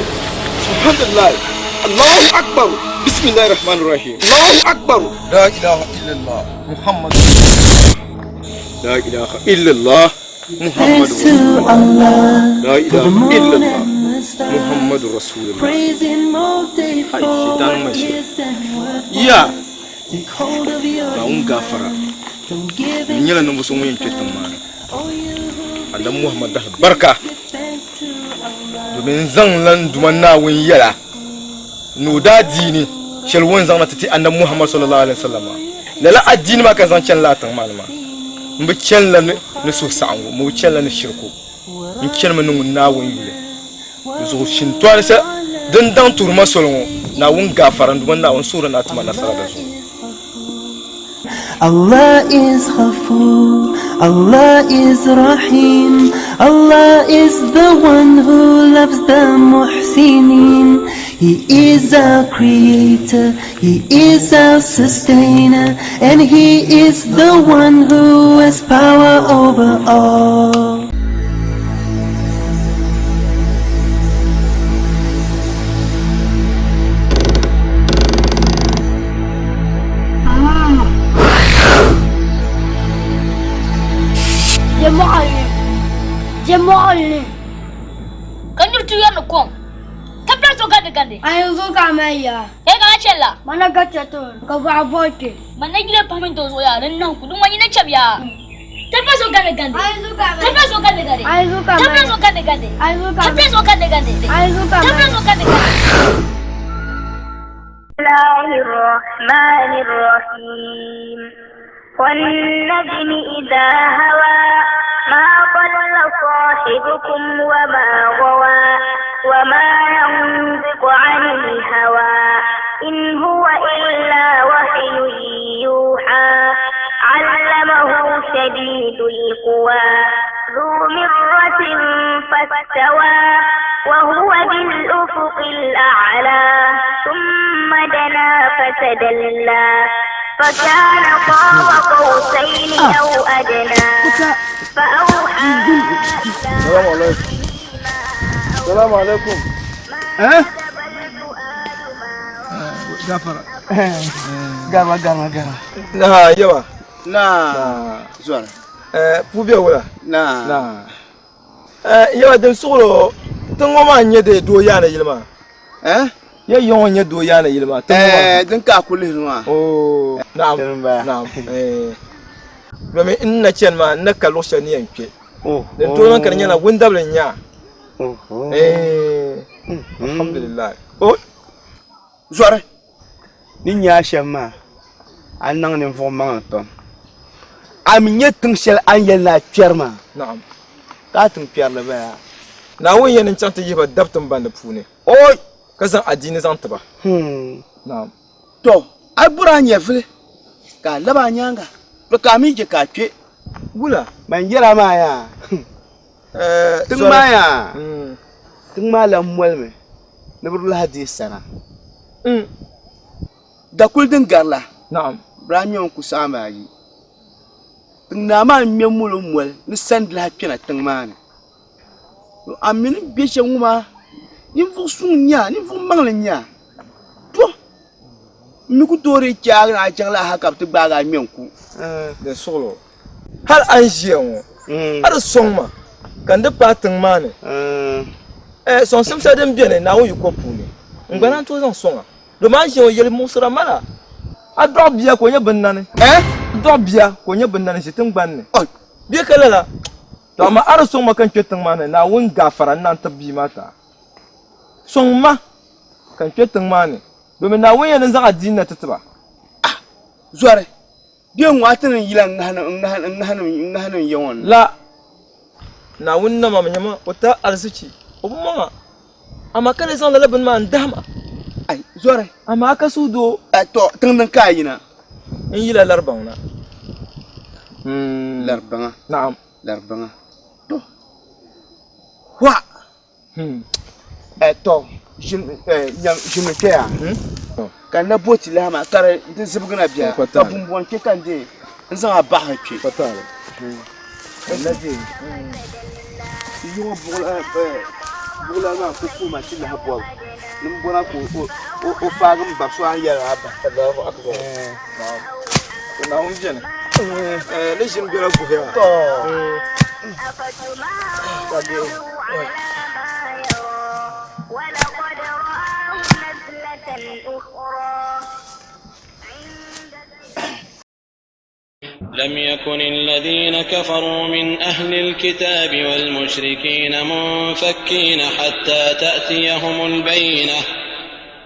Subhanallah. Allahu akbar. Bismillahir rahmanir rahim. Allahu akbar. La ilaha illallah. Muhammad. La ilaha illallah. Muhammad Thanks to Allah La for the ilaha moon illallah. and the stars. Muhammadu Rasulullah. Praise Him all day for shaitan what mai shi. is and what Ya. was. Take hold of your Naawuni gafara. Don't give N in nyɛla to ninvuɣ so ŋun yɛn kpe tiŋ maa ni. Oh, you who Annabi Muhammad dahi barika give thanks to Allah. domin n zaŋla n Duuma Naawuni yɛla ni o daa diini shɛli o ni zaŋ na ti ti Annabi Muhammad sallallahu alaihi wasallam maa. Lala adiini maa ka n zaŋ chani lala tiŋ maa ni maa. M bi chanila ni suhusaɣiŋgu, m bi chanila ni shiriku. N chanimi ni ŋun Naawuni yuli. Di zuɣu shintɔri shɛli din daŋ tuhiri ma soli ŋɔ, Naawuni gaafara n Duuma Naawuni suhiri ni a ti ma nasara di zuɣu. Allah is Ghafoor, Allah is Rahim, Allah is the one who loves the Muhsinin. He is our creator, He is our sustainer, and He is the one who has power over all. Je mɔɣili ni. Ka niri ti yɔri ni kom, ka piri so gandagandi. A yanzu ka mali ya. Ee ka na chɛli la. Mana ka chɛ ti ka bɔɣa bɔɣi kpe. Man na yila pahi mini doo zuɣu yaa din nahi ku din ŋɔ nyina chɛbu yaa. Ka piri so gandagandi. A yanzu ka Ka mali. piri so gandagandi. A yanzu ka Ka piri mali. so gandagandi. A yanzu ka Ka piri mali. so gandagandi. A yanzu ka Ka piri mali. so gandagandi. الله الرحمن الرحيم والنجم إذا هوى ما ضل صاحبكم وما غوى وما ينطق عن الهوى إن هو إلا وحي يوحى علمه شديد القوى ذو مرة فاستوى وهو بالأفق الأعلى ثم دنا فتدلى فكان قاب قوسين أو أدنى فأوحى Salamu alaikum. Salamu alaikum. Eh? Gafara. Gama gama gama. Na yawa. Na. Zuwa. Eh, pu be wula. Na. Na. Eh, yawa din suɣulo tiŋ ŋɔ maa n-nyɛ de doo yaani yili maa. Eh? Ya yiŋ ŋɔ n-nyɛ doo yaani yili maa tiŋ ŋɔ maa. Eh, din ka a kuli lihiri maa. Oh, naam. Naam. Eh. Domin n na chani maa n na ka luɣ shɛli ni yɛn kpe. Din tooi niŋ ka di nyɛla wundabili n-nyɛ a. Eh. Alhamdulillah. Oh. Zɔri, ni nya a shɛm maa, a niŋ ninvuɣ maŋli pam. A mi nya tiŋ shɛli a ni yɛli ni a kpɛri maa, Naam. ka a tiŋ kpɛrili bala. Naawuni yɛn ni chaŋ ti yihi ba dab tiŋgbani puuni. Oi! Ka zaŋ adiini zaŋ ti ba. Naam. Tɔ! A yi bɔri a nyɛvili, ka a lab a nyaaŋa, to ka a mi je ka a kpe. Wula? Man yɛl a maa yaa. Tiŋ maa yaa. Tiŋ maa lan molimi ni bɛ di lahi deei sana. Dakuli din gari la, bɛ daa ŋmɛmi ku saɣimba ayi. Tiŋ naa maa ŋ-ŋme molo moli ni sani lahi kpɛna tiŋ maa ni. A mi ni be shɛm ŋɔ maa, ninvuɣ suŋ n-nyɛ a, ninvuɣ maŋli n-nyɛ a. To, m mi ku tooi dii chaagi ni a chaŋ la hal ka bɛ ti gbaagi a ŋme n-ku. Din suɣili o. Hal a ni ʒiya ŋɔ, a di sɔŋ ma ka n di paai tiŋ maa ni. Ɛɛ, sɔŋsim shɛli din beni Naawuni yiko puuni, n gba naan tooi zaŋ sɔŋ a. Domin a ni ʒiya ŋɔ, yɛlimuɣisira mal a. A dɔɣi bia ka o nyɛ binnani. A dɔɣi bia ka o nyɛ binnani ʒi tiŋgbani ni. Bɛ ka lala. To amaa a di sɔŋ ma ka n kpe tiŋ maa ni, Naawuni gaafara n naan tib bia maa ti a. Sɔŋ ma ka n kpe tiŋ maa ni, domin Naawuni yɛn ni zaŋ adiini na ti ti ba. Zɔri, Bɛ ŋɔ a ti ni yila n-ŋahinim ya ŋɔ ni. La, Naawuni nama mi nyama o ti a arzichi, o bi mɔŋ a, amaa ka lee zaŋ lala bini maa n-dahim a. Ai, zɔri. Amaa a ka suhudoo. Tɔ, tiŋ din ka a yina. N yila Laribaŋ na. Laribaŋa. Naam. Laribaŋa. Tɔ, hɔa! Tɔ, ʒimi kpe ya ka n na bo ti lahi maa ka di zibigi na biɛla ka bumbɔŋ kpe ka n dee n zaŋ a baɣasi kpe. Lala ti yi ŋɔ buɣula maa ku puhi ma ti lahi bɔbu ni m bɔra ka o faagi m babi so a ni yɛli a bahi. Allahu akbar. To Naawuni beni. Ni ʒini bela guhiya. لم يكن الذين كفروا من أهل الكتاب والمشركين منفكين حتى تأتيهم البينة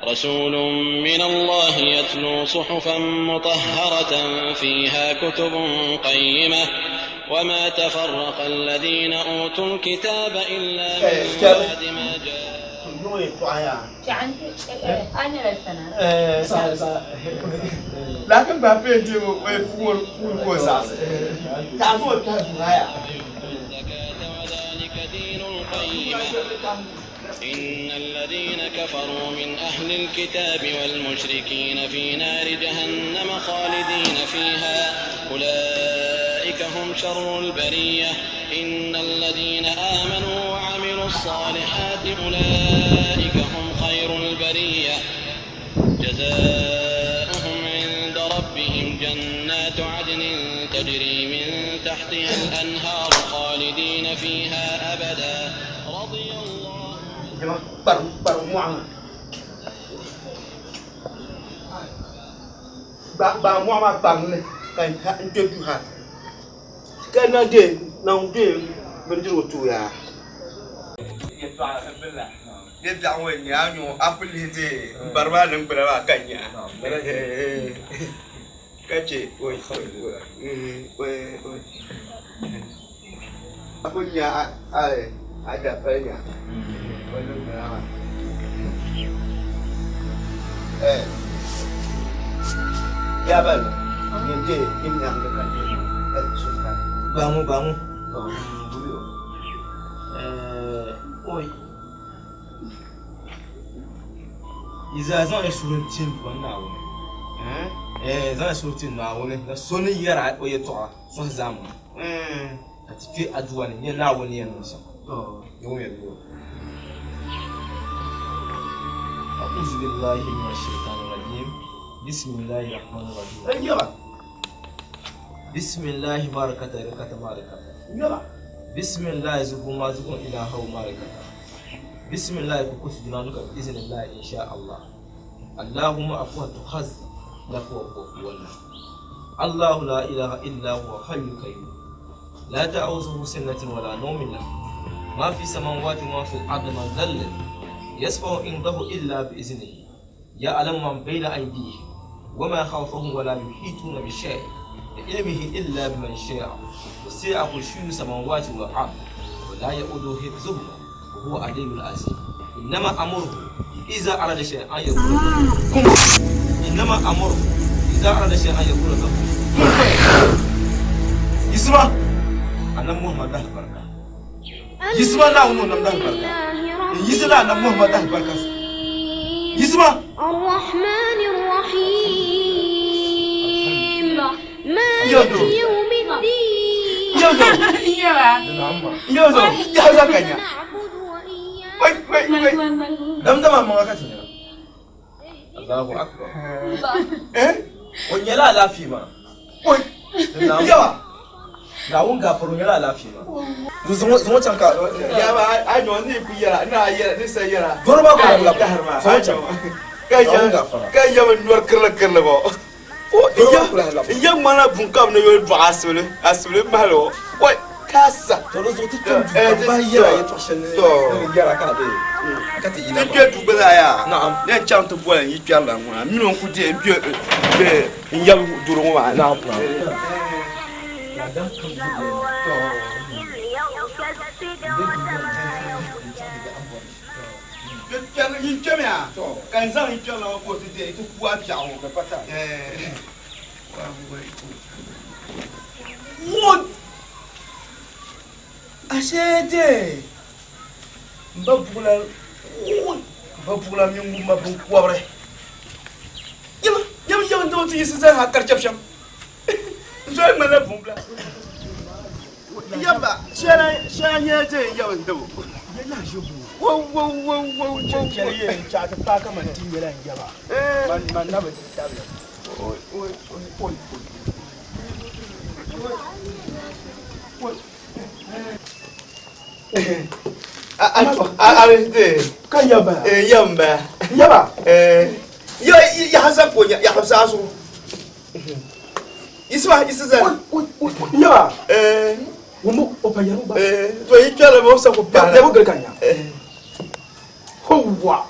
رسول من الله يتلو صحفا مطهرة فيها كتب قيمة وما تفرق الذين أوتوا الكتاب إلا من بعد ما جاء Lakin ba pe ti o fuŋ fuŋ ko zaɣisi ka a zo kpɛhi duha ya. إن الذين كفروا من أهل الكتاب والمشركين في نار جهنم خالدين فيها أولئك هم شر البرية إن الذين آمنوا وعملوا الصالحات أولئك هم خير البرية جزاؤهم عند ربهم جنات عدن تجري من تحتها الأنهار خالدين فيها أبدا رضي الله Jama kpari kpari mɔɣu maa ba mɔɣu maa kparim ni ka n kpɛ duha ka na de na de bindirigu tuya. Yɛltɔɣa ŋɔ n-nyɛ a ni a ku lihi ti m bari maa niŋgbuna maa ka nya ka che a ku nya a dapali nya o niŋgbuna maa. Yabali nyɛ de nyaangi ka Gbaŋu gbaŋu. Oi. Yi zaa zaŋ yi suhu ti n Duuma Naawuni. Zaŋ yi suhu ti Naawuni na so ni yɛr a o yɛtɔɣa sɔhi zaama ka ti kpe aduwa ni nya Naawuni ni yɛn niŋ shɛm. Yawɛ dua. A'uzu billahi minash shaitani rajim. Bismillahi rahmani rahim. Bismillahi barakata barakata barakata. Bismillahi zuhuma zuhun ilaha barakata. Bismillahi kukusu junanuka bi iznillahi insha Allah. Allahumma afwa tukhaz lafwa wannan. Allahu la ilaha illa huwa hayyul qayyum. La ta'uzuhu sinatun wala nawmin lahu. Ma fi samawati wa ma fi al-ardi man dhal yasfa'u indahu illa bi iznihi. يعلم من بين أيديهم وما خلفهم ولا يحيطون بشيء من علمه إلا بمن شاء وسع كرسيه السماوات والأرض ولا يؤوده حفظهما وهو العلي العظيم إنما أمره إذا أراد شيئا أن يقول له كن إنما أمره إذا أراد شيئا أن يقول له كن فيكون يسمع أنا محمد البركة يسمع لا نعم البركة يسمع أنا محمد البركة يسمع الرحمن الرحيم مالك يوم الدين Yozo, yozo kanya. Wai, wai, wai. Dam dama maŋa ka ti nya. Allahu akbar. Eh? O nyɛla alaafee maa. Oi. Yawa. Naawuni gaafara o nyɛla alaafee maa. Zaŋ o chaŋ ka. Yawa a nyɔ ni ku yɛra ni a yɛra ni sa yɛra. Dɔri maa kɔŋ la zaŋ o chaŋ. Naawuni gaafara. Ka yɛmi nɔri kirili kirili bɔ. N yɛ ŋmanila buŋkam ni yoli dɔɣi asibili asibili mahali o. Oi kaasa. To di zuɣu ti kpɛm duu ka bahi yɛra yɛtɔɣ shɛli ni ni yɛra ka di ka ti yina Ti kpɛ duu gba zaa yaa. Naam. Ni n chaŋ ti boli n yi kpɛrila ŋuna n mini o n-ku deei n kpɛ n yab duri ŋɔ maa. Naam naam. Yin kpɛmiya ka n zaŋ yi kpɛrila ŋɔ ka o ti deei ti ku a biɛɣu ŋɔ. What? Ashe de n ba buɣula n ba buɣula mini ŋun ma binkɔbiri yɛm yɛm yɛm n ti yiɣisi zali ha kari chɛbu shɛm n zoli ŋmanila buŋbila. Yaba, shɛla shɛla nyɛla ti yɛn yɛbi n tabo. Wo wo wo wo wo. Chɛli yɛn chaɣa ti paai kaman ti nyɛla n yaba. Man man na bi tabili. Oi oi oi oi. Ka yaba. Yamba. Yaba. Yo ya hasa ko ya hasa so. Yisiba yisiza. Yaba. Wumbu o pa yaru ba. To yi kyala ba sa ko pa. Lebo gari kanya. Howa.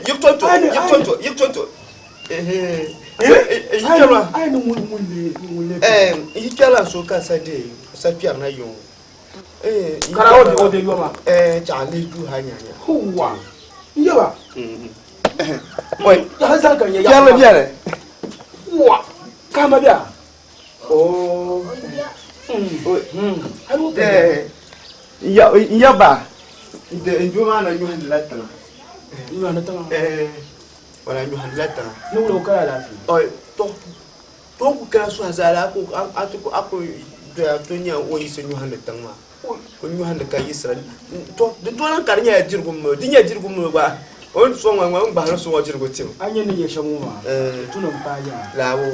Yip tonto yip tonto yip tonto. Eh. Yi kyala. Ai ni mun mun le mun le. Eh yi kyala so ka sa de sa pyar na yo. Eh Kara o de o de yoma. Eh cha le du ha nya nya. Howa. Yaba. Oi. Ya hasa kanya. Kyala biare. Wa. Kama bia. Oh. Eh. Ya yaba. De njuma na nyuhan la tiŋa. Nyuhan tiŋa. Eh. Wala nyuhan la tiŋa. Ni wula o kala laafee. Oi to to ku kala su hazala ko a to ko ako doya to nya o yise nyuhan tiŋ maa. Ko nyuhan ka yisira to din to nan kar nya dirgu mo din nya dirgu mo gba. O n so ŋwa ŋwa n gbahari so ŋɔ dirgu tim. An nyɛ ni nyɛ shɛm ŋɔ maa. Tu ni paai yaa. La wo.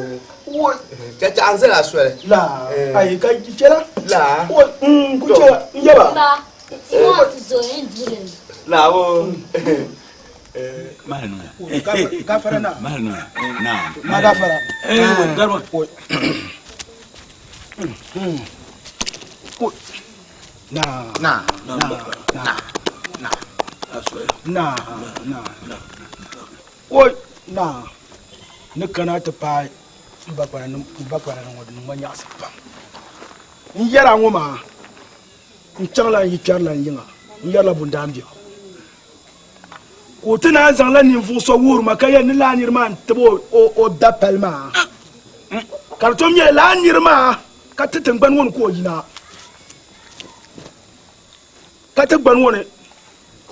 Ka chaɣa n zala soli. La. Ayi ka chɛla. La. O ku chɛla n yaba. Ba, ti ŋɔ ti zo n duri ni. La wo. Gafara na. Mahal nuna. Naam. Ma gafara. Eh, garba. Na. Na. Na. Na. Na. Na. Na. Oi. Na. Ni kana ti paai n ba kpana ni n ba kpana ni ŋɔ di niŋ ma nyaɣasi pam. N yɛra ŋɔ maa n chaŋla n yi kpɛrila n yiŋa n yɛrila bundaan biɛɣu ka o ti naan zaŋla ninvuɣu so wuhiri ma ka yɛli ni laa niri maa n tibi o dapali maa ka di tom nyɛla laa niri maa ka ti tingbani ŋɔ ni ka o yina ka ti gbani ŋɔ ni ka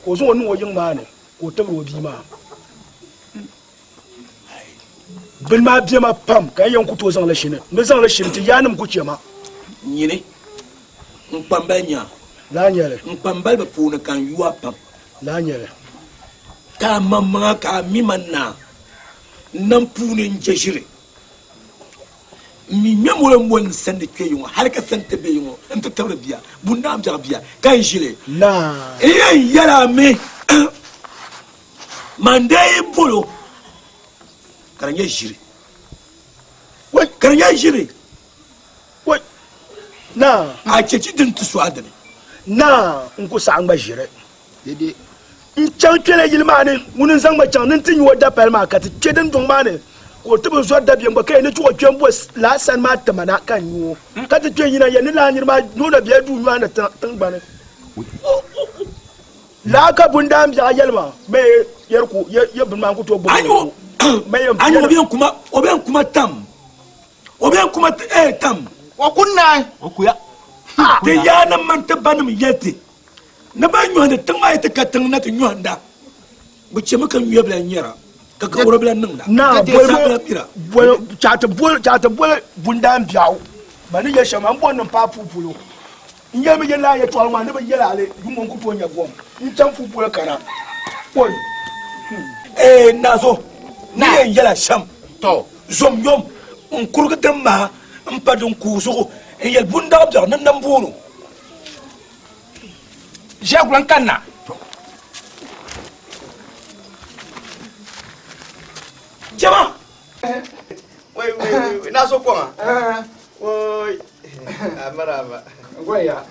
o zaŋ o niŋ o yiŋ maa ni ka o tibiri o bia maa bini maa bɛma pam ka n yɛn ku tooi zaŋli shini n ni zaŋli shini ti yaannim ku chɛ ma. Nyini n kpambali nya. Laa nyɛli. N kpambaliba puuni ka n yu a pam. Laa nyɛli. Ka a maŋmaŋa ka a mi ma naa n nam puuni n je ʒiri. N mi ŋmɛ molo m-boli n sandi kpe yiŋɔ hali ka sani ti be yiŋɔ nti tibiri bia, bundaan biɛɣu bia ka n ʒili. Naa. N yɛn yɛl a mi man dee yi bol o ka di nyɛ ʒiri. Ka di nyɛ ʒiri. Naa. A chechi din ti so a dini. Naa n ku saɣi ŋma ʒiri. N chaŋ kpɛla yili maa ni, ŋuni n-zaŋ ma chaŋ ni n ti nya o dapali maa ka ti kpe dindɔŋ maa ni ka o ti bi zɔri dabiɛm gba ka yɛn ni chuɣu kpe m-bo laa sani maa ti ma na ka n nya o ka ti kpe n-yina yɛn ni laa niri maa ni o na bela duu nyɔhi ni tiŋgbani. Laa ka bundaan biɛɣu yɛli ma, ma yɛri ka ye bini maa n-ku tooi gbubi o ko. Ma yɛn A nya o bɛn kuma, o bɛn kuma tam, o bɛn kuma eh tam. O ku naai. O kuya. Ti yaanima mini ti banima yɛli ti ni ban nyɔhindi tiŋ maa yi ti ka tiŋ na ti nyɔhinda, bɛ chemi ka nyuya bila nyɛra ka kawura bila niŋda. Naa Ka boli saa bila mira. boli chaɣ ti boli chaɣ ti boli bundaan biɛɣu ma ni yɛli shɛm maa m bɔri ni m paai puu polo n yɛlimi yɛli lala yɛltɔɣali maa ni bi yɛli a li yuŋ ŋɔ n ku tooi nya gom n chaŋ puu polo kana oi. Ee Nazo, ni yɛn yɛla shɛm, tɔ zom yom n kurigi din maa m pa din kuui zuɣu n yɛli bundaɣ biɛɣu ni nam booni o. Ʒiɛgula n kanna. Jama. Wai wai wai na so kɔŋa. Wai. Amaraba. Goya.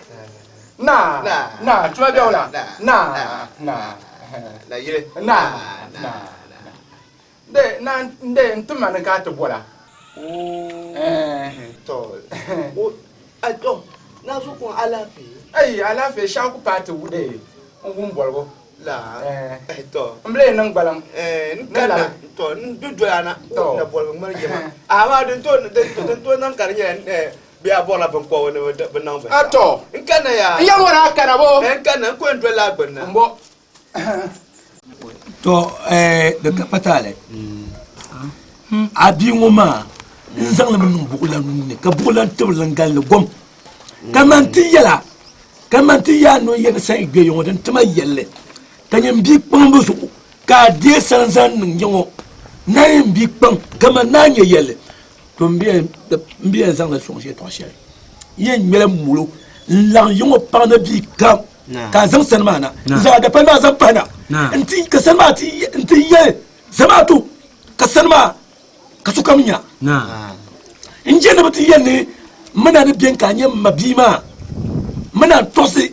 Na. Na. Tuma bɛ wula. Na. Na. Na yire. Na. Na. De na de n ti ma ni ka ti bɔla. To. O a to na so kɔŋ alaafee. Ayi alaafee shɛŋa ku paai ti de n wum bɔligu. La. To. N bila niŋ gbaliŋ. N kana to n du doya na. To. Na bɔligu ŋmani jema. Amaa din to din to niŋ ka di nyɛla bɛ a bɔrila binkɔbigu ni bi niŋ binshɛɣu. A to. N kana yaa. N yɛli ŋɔ ni a kana bo. N kana n ku yɛn doli la a gbunni na. N bo. To di ka pataali a bia ŋɔ maa n zaŋli mi niŋ buɣulan nuu ni ka buɣulan tibili n galli gom Kaman ti yɛla, kaman ti yaa ni o yɛli san gbe yiŋɔ din tima yɛlli, ka nyin bia kpaŋbu zuɣu ka a deei sani zaŋ niŋ yiŋɔ na nyin bia kpaŋ kaman naa nyɛ yɛlli. To m bi yɛn zaŋla sɔŋ shɛtɔɣ shɛli yɛn ŋmɛla molo n-laɣim yiŋɔ paɣ ni bia kam ka a zaŋ sani maa na n-zaŋ a dapali maa zaŋ pahi na nti ka sani maa nti yɛli zamaatu ka sani maa ka sokam nya. N je ni bɛ ti yɛli ni m mina ni beni ka a nyɛ m ma bia maa, m mina n-tɔɣisi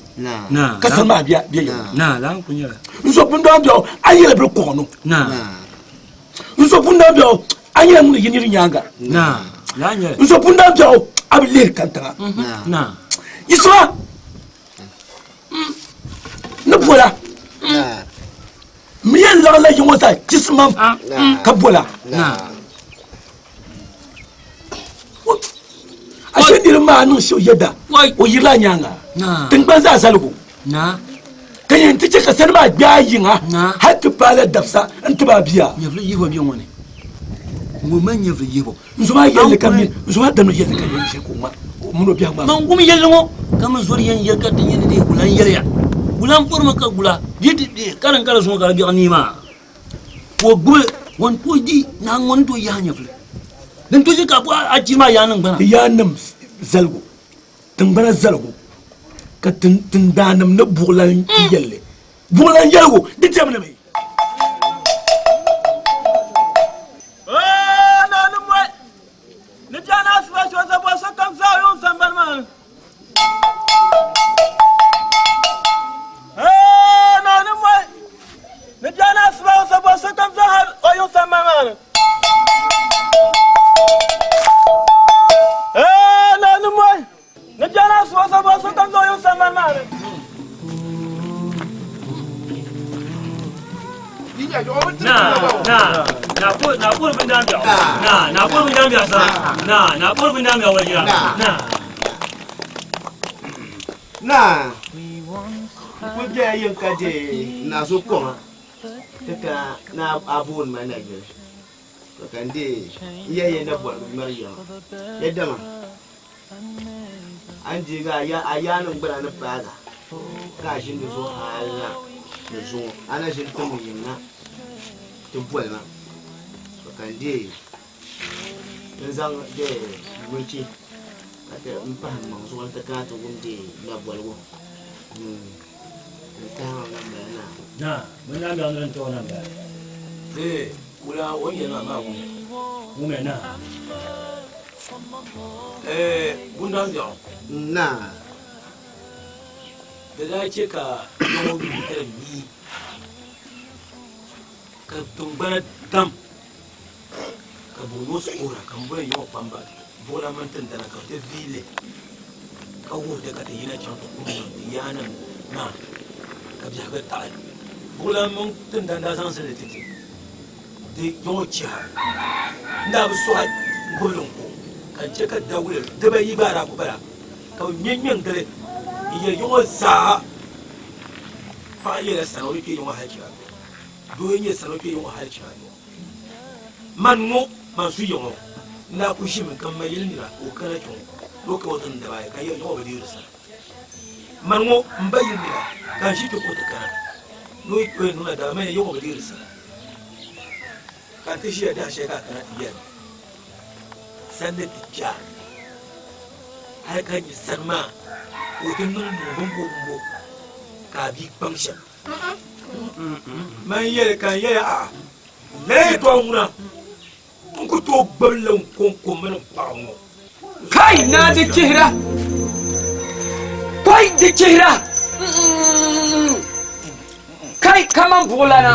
ka sani maa be yɛli. N zo bundɔŋ biɛɣu a nyɛla biri kɔɣinu. N zo bundɔŋ biɛɣu a nyɛla ŋun yi nir nyaaŋa. N zo bundɔŋ biɛɣu a bi lihiri kantiŋa. Yiɣisima ni bola. M yɛn laɣimla yi ŋɔ zaa chisimam ka bola. Ashe niriba maa niŋ shɛbu yɛda o yirila nyaaŋa tiŋgbani zaa zaligu ka yɛn ti chɛ ka sani maa gbe a yiŋa hal ti paai la dabisa n-ti ba a bia. Nyɛvili yihibu bɛ ŋɔ ni. Ŋun mali nyɛvili yihibu. N zo maa yɛlli ka mi n zo maa damdi yɛlli ka yɛn ʒe ka o ŋma o mini o biɛhigu maa. Man wum yɛlli ŋɔ ka mi zori yɛn yɛli ka di nyɛ ni dee gula n-yɛliya. Gula m-pɔrimi ka gula di di di ka din ka di zuŋɔ ka di biɛɣu nii maa ka o gbubi ŋun tooi di naa ŋɔ ni tooi yahi nyɛvili din tooi chɛ ka a chiri maa yaa niŋgbana. Ti yaannim zaligu, tiŋgbana zaligu ka tindaannim ni buɣilan yɛlli. Buɣilan yɛligu di tɛbu ni mi. Naa, n kul bela yiŋ ka deei n naa so kɔŋa ti kana ni a booni ma nayili, to ka n deei n yɛli ya nabɔrigu ŋmɛri ya maa. Ya dama a ni deegi a yaannim gbana ni paag a, ka a ʒini di zuɣu hal na ni zuŋɔ, a na ʒini tim n yiŋ na ti boli ma, to ka n deei n zaŋ di nuchi ka ti m pahi m maŋ zuɣu ni ti kana ti wum di naboligu n tahi ŋa ŋun bala naa. Naa, bɛ naa mi a ni ti o na m-bala. Ee, wula o ni yɛli maa maa wumya. Wumya naa. Ee, Bundambiɛɣu. Naa. Di daa chɛ ka yɔŋɔ yuli ka di mii ka tiŋgbana dam. Ka buɣinoosi kuhira ka m boli yiŋɔ kpamba buɣila mini tindana ka bɛ ti vii li ka wuhi ti ka ti yina chaŋ ti kum niŋ ti yaannim maa ka biɛhigu taɣi. Buɣila mini tindana daa zaŋ zilli ti ti di yiŋɔ chiha. N daa bi sɔɣi n-gbubi li n-ku ka n chɛ ka dawule dibayi gba daa ku bala ka bɛ ŋmɛŋmɛ n-gili n-yɛli yiŋɔ zaa paɣa nyɛla sana o ni kpe yiŋɔ hal chira doo nyɛ sana o kpe yiŋɔ hal chira. Man ŋɔ, man su ya ŋɔ, n daa kul ʒimi ka m ma yɛli nira ka o kana kpe ŋɔ ni o ka o ti n daba ayi ka yɛli ya ŋɔ bi deeri sara. Man ŋɔ, m ba yili nira ka n ʒi kpe ka o ti kana ni o yɛn niŋla daba, man ya ŋɔ bi deeri sara. Ka n ti ʒiya dahin shɛli ka a kana ti yɛli ma, Sani ni ti kpe a hal ka nyɛ sani maa ka o ti niŋ niŋ bimbo bimbo ka a bia kpaŋ shɛm. Man yɛli ka n yɛli a, Lala yɛtɔɣa ŋuna, n ku tooi gbibi li n kɔŋko mini m paɣa ŋɔ. Kai naa di chihira! Kai di chihira! Kai kaman buɣulana!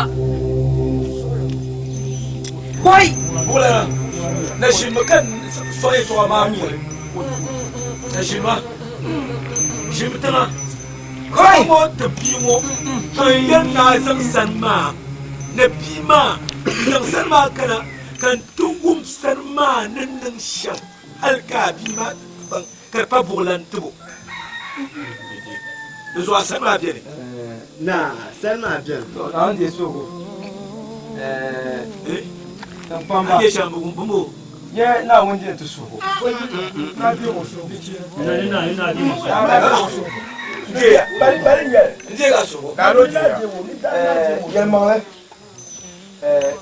Kai! Buɣulana, na ʒinimi ka n sɔɣi yɛtɔɣa maa poli. Na ʒinima, ʒinimi tiŋa. Kai ŋɔ ti bia ŋɔ ka n yɛn naai zaŋ sani maa ni bia maa n-zaŋ sani maa kana ka n ti wum sani maa ni niŋ shɛm hal ka a bia maa ti baŋ ka di pa buɣilan tibu. Di zuɣu a sani maa beni. Naa, sani maa beni. To, Naawuni deei suhigu. A ni yɛli shɛm m-bɔŋɔ. Nyɛ Naawuni dini ti suhigu. Yɛlimaŋli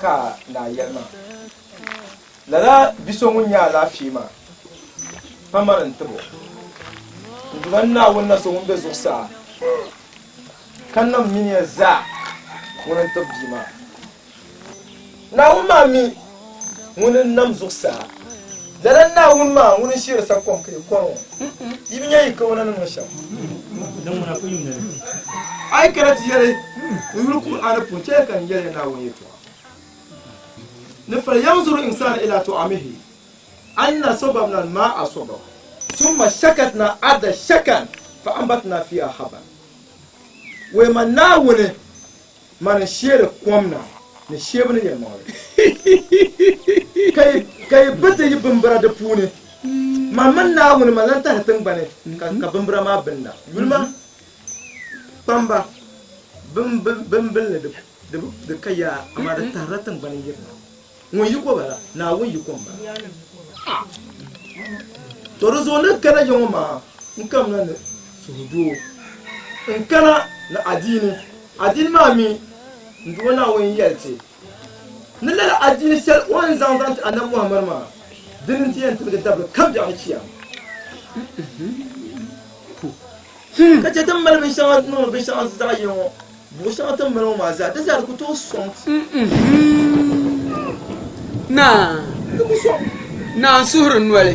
ka naa yɛli maa, lala bi so ŋun nyɛ alaafee maa pa mani n-tib o. N Duuma Naawuni na so ŋun be zuɣusaa ka nam mini ya zaa ŋuni n-tib bia maa. Naawuni maa mi ŋuni n-nam zuɣusaa. Lala Naawuni maa ŋuni n-sheeri sakom ka yi kɔri ŋɔ. Yi bi nya yi kawana ni niŋ shɛm. A yi kana ti yɛli n yuli Kur'aani puuni, chɛliya ka n yɛli ya Naawuni yɛtɔɣa ni falyanzuru insanu ila tu'amihi anna sobabna al-ma'a soba summa shakatna arda shakan fa ambatna fiha haban. Wɛma Naawuni Mani n-sheeri kom na ni sheebu ni yɛlimaŋli, ka yi bi ti yi bimbira di puuni. Man mini Naawuni man lan tahiri tiŋgbani ka bimbira maa binna. Yuli ma, kpamba, bimbinli di ka yaa, amaa di tahirila tiŋgbani yirina. Ŋun yiko bala, Naawuni yiko m-bala. To di zuɣu ni kana ya ŋɔ maa, n kamina ni suhudoo, n kana ni adiini. Adiini maa mi, n Duuma Naawuni yɛli ti ni lala adiini shɛli o ni zaŋ zaŋ ti Anabi Muhammad maa, dini nti yɛn tiligi dabili kam biɛɣu ni chiyaama. Ka chɛ ti ni mali binshɛŋa niŋdi binshɛŋa zaɣ yini ŋɔ. Buɣ shɛŋa ti ni mali ŋɔ maa zaa, di zaa di ku tooi sɔŋ ti. Naa, Di ku sɔŋ. Naa n suhiri noli.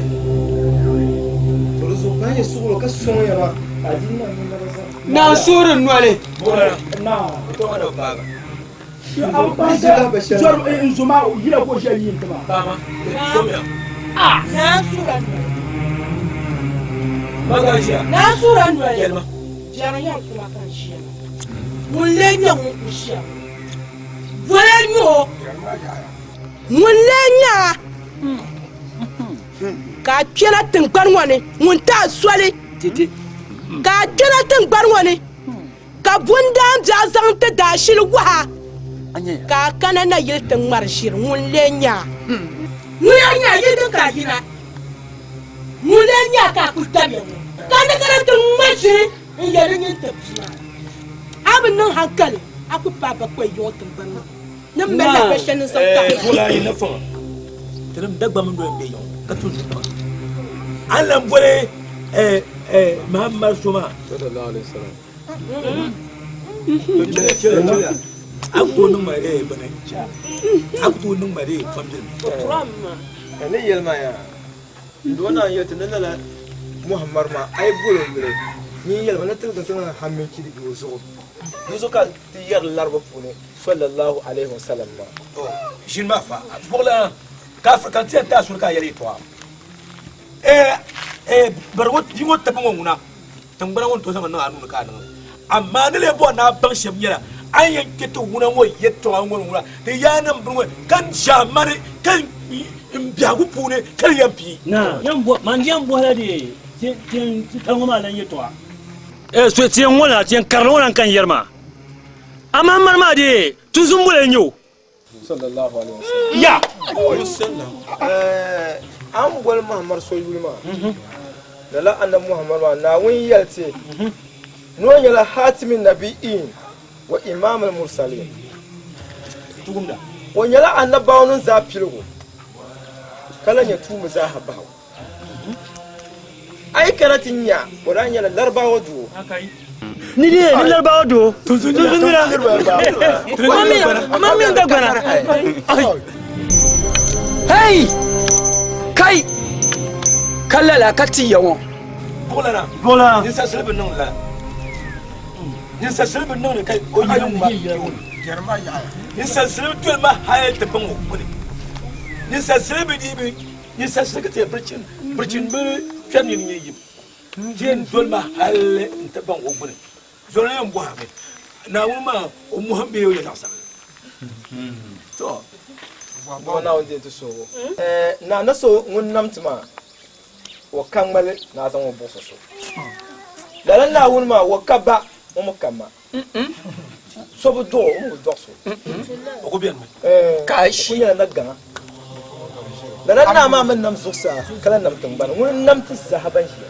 To di zuɣu paai nyɛ suɣulo ka sɔŋ ya maa ka adiini maa nyɛ naba zaa. Naa n suhiri noli. Naa. Naa suhiri noli. Biɛri yɛn kuma ka n ʒiya maa. Ŋun lee nyɛ ŋun ku ʒiya ŋɔ? Boli n-nyɛ o. Ŋun lee nyɛ a ka a kpɛna tiŋgbani ŋɔ ni ŋun ti a soli ka a kpɛna tiŋgbani ŋɔ ni ka bundaan biɛɣu zaŋ ti daashili waha ka a kana nayili ti ŋmari ʒiri ŋun lee nyɛ a? Ŋun lee nyɛ a yi din ka a yina? Ŋun lee nyɛ a ka a kuli tabiya ŋɔ ka ni kana ti ŋma ʒiri n-yɛ di nyin tib bia maa? A bi niŋ hankali a ku paai bakɔi yiŋɔ tiŋgbani ŋɔ ni mali lahabali shɛli ni zaŋ taɣi a. Bɔla yi nafaŋa tinim Dagbamba mini doya m-be yiŋɔ ka tumdi tuma. A ni lan boli Mahammad so maa. A ku tooi niŋ ma bini, a ku tooi niŋ ma fambili. Ni yɛli ma yaa, n doo naan yɛli ti ni lala Muhammad maa a yi bol o yuli, nyin yɛlimi ni tiliginsim ni hamminchi di o zuɣu. Di zuɣu ka ti yɛri laribu puuni sallallahu alaihi wasallam maa. To, ʒini maa fa, buɣilana ka African ti yɛn ti a suli ka a yɛli yɛtɔɣa. Ɛɛ, bari ŋɔ, bia ŋɔ tabi ŋɔ ŋuna. Tiŋgbana ŋɔ ni tooi zaŋ niŋ a nuu ni ka a niŋ li. Amaa ni lee bɔri ni a baŋ shɛm nyɛla, a ni yɛn kpe ti wuna ŋɔ yɛtɔɣa ŋɔ ni ŋuna, ti yaannim bini ŋɔ ka n ʒiɛmani ka n biɛhigu puuni ka di yɛn pii. Naa, man yɛn bɔhila di tiŋ titali ŋɔ maa lan yɛtɔɣa. So tiŋ ŋɔ la, tiŋ karili ŋɔ la n-ka n yɛri maa. Amaa mani maa dee, tuzum boli n-nyɛ o. Sallallahu alaihi wasallam. Ya. Eh, an boli Muhammad so yuli maa. Lala annabi Muhammad maa Naawuni yɛli ti ni o nyɛla Hatimi Nabi'in wa Imam al-Mursalin. O nyɛla annabawanim zaa piligu ka lahi nyɛ tuumba zaaha bahigu. A yi kana ti nya o daa nyɛla Larabawa doo. Ni di ni Larabawa doo. Tunzunira. Man min Dagbana. Hey! Kai! Ka lala ka ti ya ŋɔ. Buɣulana. Buɣulana. Ninsal shɛli bi niŋ lala. Ninsal shɛli bi niŋdi ka o yi ŋma Ninsal shɛli bi doli ma hali ti baŋ o kuni. Ninsal shɛli bi dii bi Ninsal shɛli ka ti yɛn birichin birichin bi kpɛri nini nyɛ yim ti yɛn doli ma hali n-ti baŋ o gbuni. Zoli yɛn bɔhimi, Naawuni maa o mɔhim bee o yɛ zaɣ sabinli? To, bɔŋɔ Naawuni ti yɛn ti suhigu. Naa na so ŋun nam ti maa, o ka ŋmali ni a zaŋ o buɣisi so. Lala Naawuni maa, o ka ba, o mi ka ma. So bi dɔɣi o, o mi bi dɔɣi so. O ku beni mi. O ku nyɛla na gaŋa. Lala naa maa mi nam zuɣusaa ka lahi nam tiŋgbani. Ŋuni n-nam ti zaaha ban ʒiya.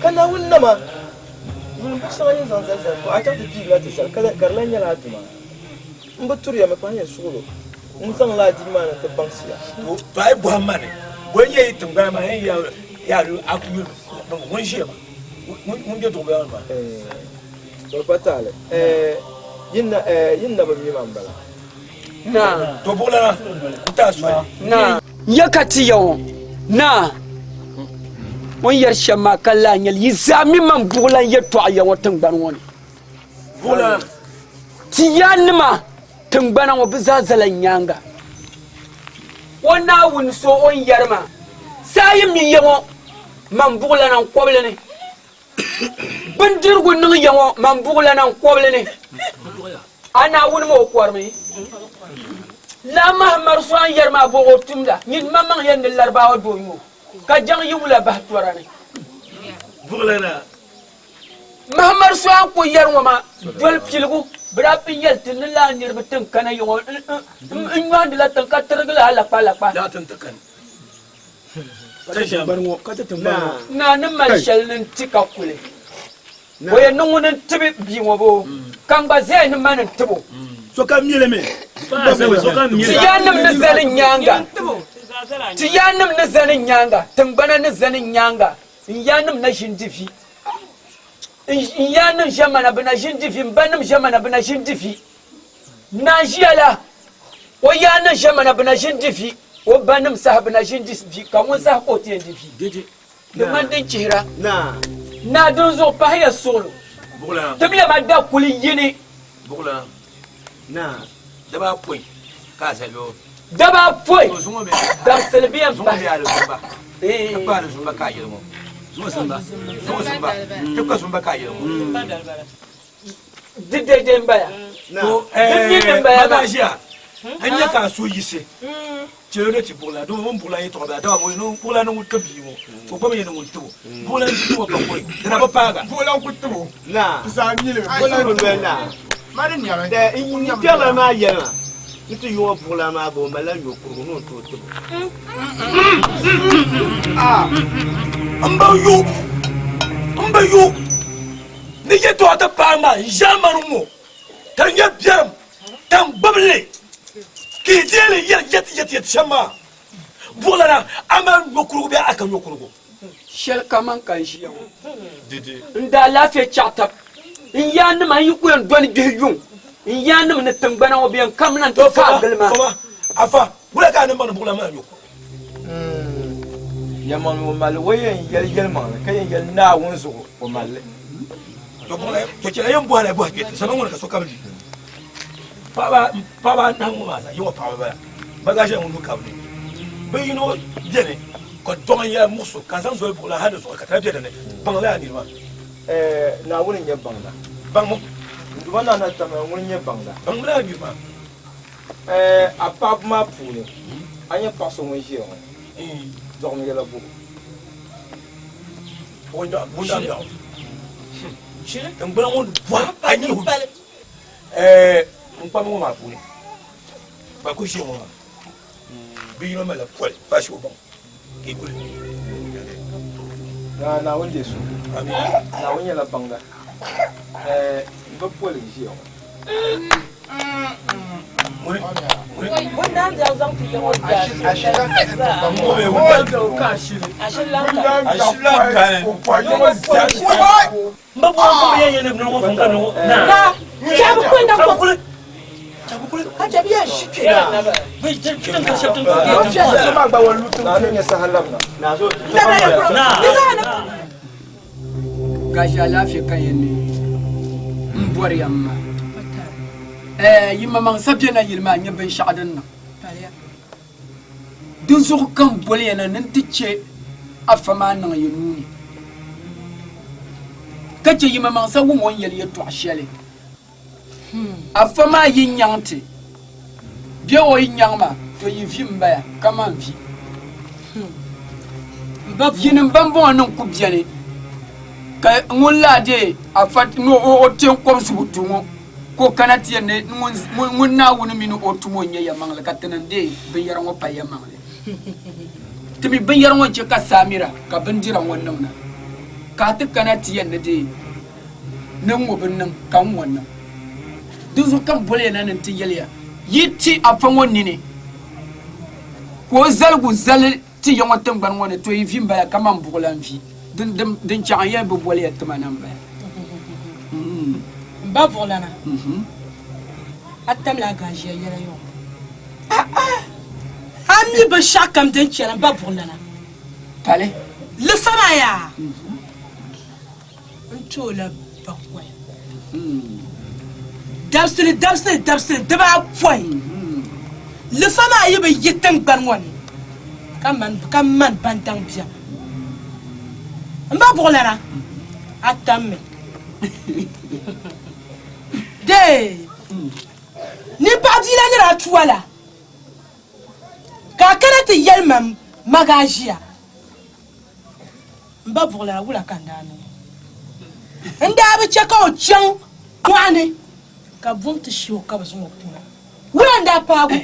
Ka Naawuni nama yuli binshɛŋa yi ni zaŋ zali zali ka a chaŋ ti piigila ti zali ka di lan nyɛla a duma. M bi turi ya mi pahi ya suɣilo n-zaŋ la adiini maa ni nti baŋsi ya. To a yi bɔhim ma ni bɔ n-nyɛ yi tiŋgbana maa yɛn yaa a ku yuli ŋun ʒiya maa, ŋun be duɣubila ŋɔ ni maa. Di pa taali. Yi ni na bi mi ma m-bala. Naa. To buɣilana n-ti a soli. Naa. Ya ka ti ya ŋɔ, Naa, o ni yɛri shɛm maa ka lahi nyɛli yi zaa mi man buɣilan yɛtɔɣa ya ŋɔ tiŋgbani ŋɔ ni. Buɣilana. Ti yaannima tiŋgbana ŋɔ bɛ zaa zala n nyaaŋa. O Naawuni so o ni yɛri maa, saa yi mi ya ŋɔ man buɣilana n kɔbili ni. Bindirigu niŋ ya ŋɔ man buɣilana n kɔbili ni. A Naawuni maa o kɔrimi. Laa Mahamadu so a ni yɛri maa bɔ o tumda? Nyin maŋmaŋ yɛn ni Laribaawa doo n-nyɛ o, ka jaŋ yi wula bahi tɔra ni. Mahamadu so a ni kuli yɛri ŋɔ maa doli piligu, bɛ daa pun yɛli ti ni laa niriba tiŋ kana ya ŋɔ n-nyɔhindila tiŋ ka tirigi laa lakpa lakpa. Naa ni mali shɛli ni n-ti ka kuli, o yɛn niŋ ŋuni n-tibi bia ŋɔ boo? Ka n gba zaya ni mani n-tib o. Ti yaannim ni zani n nyaaŋa, ti yaannim ni zani n nyaaŋa, tiŋgbana ni zani n nyaaŋa, n yaannim na ʒi n-di vi. N yaannim ʒiɛmana, bɛ na ʒi n-di vi, m banim ʒiɛmana, bɛ na ʒi n-di vi. Naa ʒiya la, o yaannim ʒiɛmana bɛ na ʒi n-di vi, o banim saha bɛ na ʒi n-di vi, ka ŋun saha ka o ti yɛn di vi. Di ŋmani din chihira. Naa dinzuɣu pahiya suɣilo, timiya ma dakuli yini. Daba apɔin dabisili bɛ yɛn pahi. Di daidai m-bala. Di mi ni m-bala maa. Ʒiya n nyɛ ka a so yiɣisi chɛlo ni ti buɣila doo ŋun buɣila yɛtɔɣa bala dama o buɣila ni ŋun ti bia ŋɔ o gba mi ni ŋun tibo buɣila n ti ŋɔ pa kɔi di na bi paaga buɣila n ku tibo zaa mili buɣila n tibo n kpɛrila maa yɛli ma ni ti yuŋɔ buɣila maa gba o malila nyɔkurugu ni o ni tooi tibo n bi yu n bi yu Ni yɛtɔɣa ti paai ma n ʒiɛmani ŋɔ, ka di nyɛ biɛrim ka n gbibi li, ka yi deei li yɛli yɛtiyɛtiyɛti shɛm maa. Buɣilana, a mali nyokurugu bee a ka nyokurugu? Shɛli kaman ka n ʒiya ŋɔ, n daalaafee chaɣ tab n yaannima, n yi ku yɛn dɔni gbihi yuŋ n yaannima ni tiŋgbana ŋɔ bɛ yɛn kamina nti kaai gili ma. Afa, wula ka a ni maŋdi buɣilana maa nyokurugu? Yɛlimaŋli o mali o yɛn yɛli yɛlimaŋli ka yɛn yɛli Naawuni zuɣu o mali li. To chɛla yɛn bɔhila bɔhi kpɛ ti zama ŋɔ ni ka sokam di. Paɣaba anahi ŋɔ maa zaa yi ŋɔ paɣaba bala ba zaa ʒiya ŋun nu kabi ni. Bɛ yino beni ka dɔŋ n yɛla muɣiso ka n zaŋ zoli buɣila hali di zuɣu ka tana be dinni baŋ lala niri maa. Naawuni n-nyɛ baŋda. Baŋmi. N Duuma Naa na tamya ŋuni n-nyɛ baŋda. Baŋmi lala niri maa. Ɛɛ, a paɣibu maa puuni, a nya paɣ so ŋun ʒiya ŋɔ dɔɣim yɛla bɔbu. Ɛɛ, n kpamba ŋɔ maa puuni, ban kuli ʒiya ŋɔ maa, bɛ yino malila poli fashi o baŋ ka yi kuli. Naa Naawuni deei suhu. Naawuni nyɛla baŋda. Ɛɛ, m bi poli n-ʒiya ŋɔ. Gashi alaafee ka yɛn ni n bɔri ya m-ma. Ɛɛ yi maŋmaŋ sa be nayili maa nyɛ binshɛɣu din niŋ. Dinzuɣu ka m boli ya na ni n ti chɛ afa maa niŋ yi nuu ni, ka chɛ yi maŋmaŋ sa wum o ni yɛli yɛtɔɣ shɛli. Afa maa yi nyaŋ ti bee o yi nyaŋ ma, to yi vi m-baya kaman vi. Yinim bɛmbɔŋɔnim ku beni, ka ŋun la dee afa ni o teeŋkɔbisibu tu ŋɔ. Ka o kana ti yɛn ni ŋun Naawuni mini o tumo n-nyɛ yɛlimaŋli, ka ti niŋ deei binyɛra ŋɔ pa yɛlimaŋli. Ti mi binyɛra ŋɔ n-chɛ ka saa mira ka bindira ŋɔ niŋ na, ka a ti kana ti yɛn ni deei ni n ŋɔ bi niŋ ka n ŋɔ niŋ. Dinzuɣu ka m boli ya na ni n ti yɛli ya, yi ti afa ŋɔ nini ka o zaligu zali ti ya ŋɔ tiŋgbani ŋɔ ni, to yi vi m-bala kaman buɣilan vi din chaɣ n yɛli bi boli ya tima na m-bala. M ba buɣilana, a tamla a gaaʒia yɛla yɔɔ. A mi binshɛɣukam din chana m ba buɣilana. Pali. Lifa maa yaa? N ti o la bakɔi. Dabisili dabisili dabisili dibaapɔin. Lifa maa yi bi yi tiŋgbani ŋɔ ni ka mani ban daŋ biɛm. M ba buɣilana, a tammi. Dee! Nimpaɣ bia la ni daa tu a la, ka a kana ti yɛli ma magaaʒia. M ba buɣilana, wula ka n daa niŋ? N daa bi chɛ ka o chaŋ mɔɣu ni ka buɣim ti shih o ka bɛ zaŋ o kuna. Wula n-daa paag o?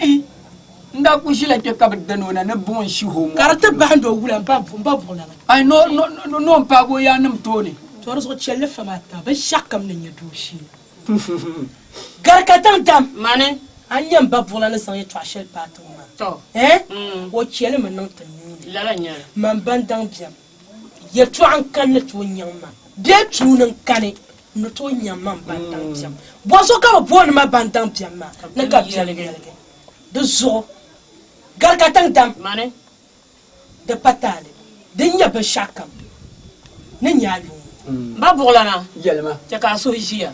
N daa kul ʒila kpe ka bɛ dan o na ni buɣim shih o mɔɣu Ka di ti bahindi o wula m ba buɣilana? Ai, ni o ni paag o yaannim tooni. Tɔ di zuɣu chɛli fa maa tiŋa, binshɛɣukam ni nyɛ dooshee. Gari ka tiŋ dam. Mani. A ni nya m ba buɣila ni zaŋ yɛtɔɣ shɛli paai ti ŋɔ maa. Tɔ. Ɛɛn? O chɛ li mi niŋ ti nuu ni. Lala n-nyɛ li. Man ban daŋ biɛm. Yɛtɔɣa n-kani ni tooi nyaŋ ma bee tuuni n-kani ni tooi nyaŋ ma m ban daŋ biɛm. Bɔzuɣu ka bɛ booni ma ban daŋ biɛm maa ni ka biɛlim yɛligi. Di zuɣu gari ka tiŋ dam. Mani. Di pa taali din nyɛ binshɛɣukam ni nyɛ a yuŋ. M ba buɣilana, Yɛlima. chɛ ka a suhu ʒiya.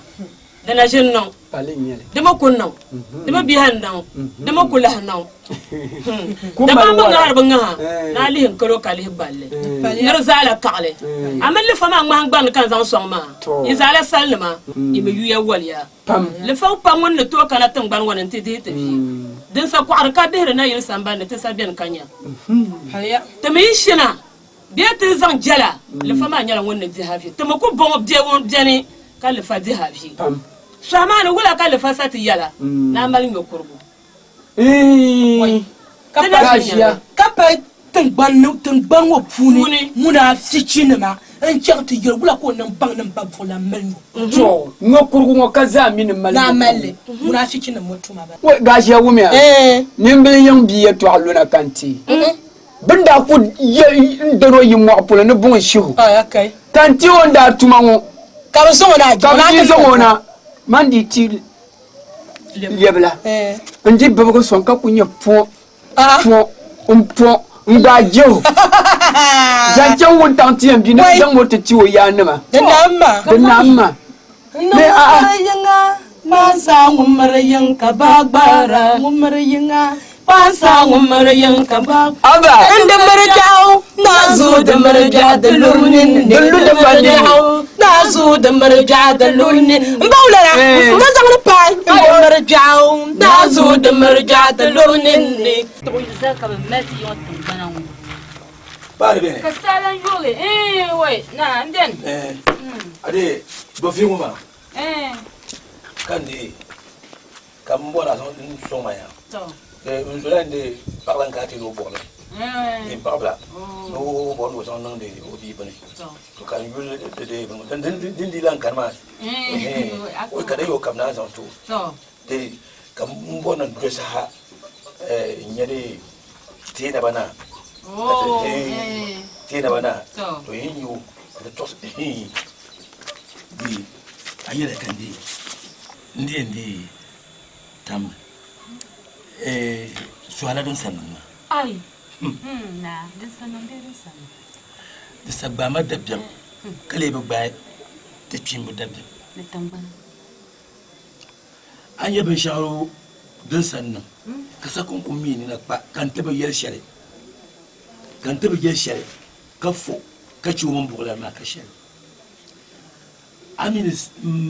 Di na ʒi n-niŋ. Pali n-nyɛ li. Di mi ku niŋ. Di mi biɛhi n-niŋ. Di mi ku lahi niŋ. Ku Dama mali m bi wara. ŋahiri bi ŋaha, ni a lihi n-kalo ka lihi gballi. Ni di zaala kaɣili. A mini lifa maa ŋmahingbaŋ ni ka n zaŋ sɔŋ maa, yi zaala salinima, yi mi yuya waliya. Pam. Lifaŋ pa ŋun ni tooi kana tiŋgbani ŋɔ ni nti dihi ti bia. Din sa kɔɣiri ka bihiri nayili sambani ni ti sa beni ka nya. Ti mi yi shina bee ti zaŋ jɛla, lifa maa nyɛla ŋun ni dihi a vi. Ti mi ku bɔŋɔ bɛ ŋun beni ka lifa dihi a vi. Sɔhi maa ni wula ka lifa sa ti yɛla ni a mali nyɔkurigu? Ka pali tiŋgbani ŋɔ puuni munaafichinima n-chaŋ ti yɛli, Wula ka o niŋ baŋ ni m ba buɣilan mali nyo? Tɔ, nyɔkurugu ŋɔ ka zaa mi ni mali Ni a mali li, munaafichinima ŋɔ tuma bala. Wai, Gaashiya wumiya, nimbili yiŋ bia yɛtɔɣa luna ka n ti. Bɛ ni daa ku n-dan o yi mɔɣu polo ni buŋ n-shihi o, ka n ti o ni daa tuma ŋɔ. Ka bɛ zaŋ o na, Ka bɛ dii zaŋ o na, man dii ti lɛbila n di bibigi sɔŋ ka ku nyɛ pɔŋ pɔŋ n pɔŋ n gbaai jɛho zaŋ chaŋ wuntaŋ ti yɛn bi ni zaŋ o ti ti o yaannima di naam ma di naam ma ni a yiŋa kpaansa ŋun miri yiŋ ka baa gbaara ŋun miri yiŋa kpaansa ŋun miri yiŋ ka baa Aba n di miri biɛɣu naanzuu di miri biɛɣu di luri nini Di lu di fa nini. Naanzuu di miri biɛɣu di luri nini n ba wulana ka zaŋ li paai n di miri biɛɣu naanzuu di miri biɛɣu di luri nini. Zali ka bɛ mali ti yiŋɔ tiŋgbana ŋɔ. Paari beni. Ka saa lan yooi eeh wai naa n beni. Eh ade bɔfi ŋɔ maa. Eh. Ka n deei ka m bɔri a zaŋ n sɔŋ ma ya. Tɔ. Eh n zola n deei paɣila n kana ti o buɣili. Eh. N paɣabila. Ni o bɔri ni o zaŋ niŋdi o bia bini. Tɔ. To ka n yuli di deei bini ŋɔ. Din dii lan kani maa. Eh. O ka di yi o ka bɛ naan zaŋ ti o. Tɔ. Deei ka m bɔri ni n dolisi ha n nya di teena ba na. Oh. Eh. Teena ba na. Tɔ. To yi nya o ka ti tɔɣisi di a yɛla ka n deei n deei n deei tam suhala din sa niŋ maa. Ai. Naa din sa niŋ bee din sa niŋ? Di sa gbaai ma dabiɛm ka lee bi gbaai ti kpiimba dabiɛm. Ni tiŋgbana. A ni nya binshɛɣu din sa niŋ ka sa kɔŋko mi nina kpa ka n ti bi yɛli shɛli ka n ti bi yɛli shɛli ka fo ka chɛ o mini buɣilana maa ka shɛli. A mi ni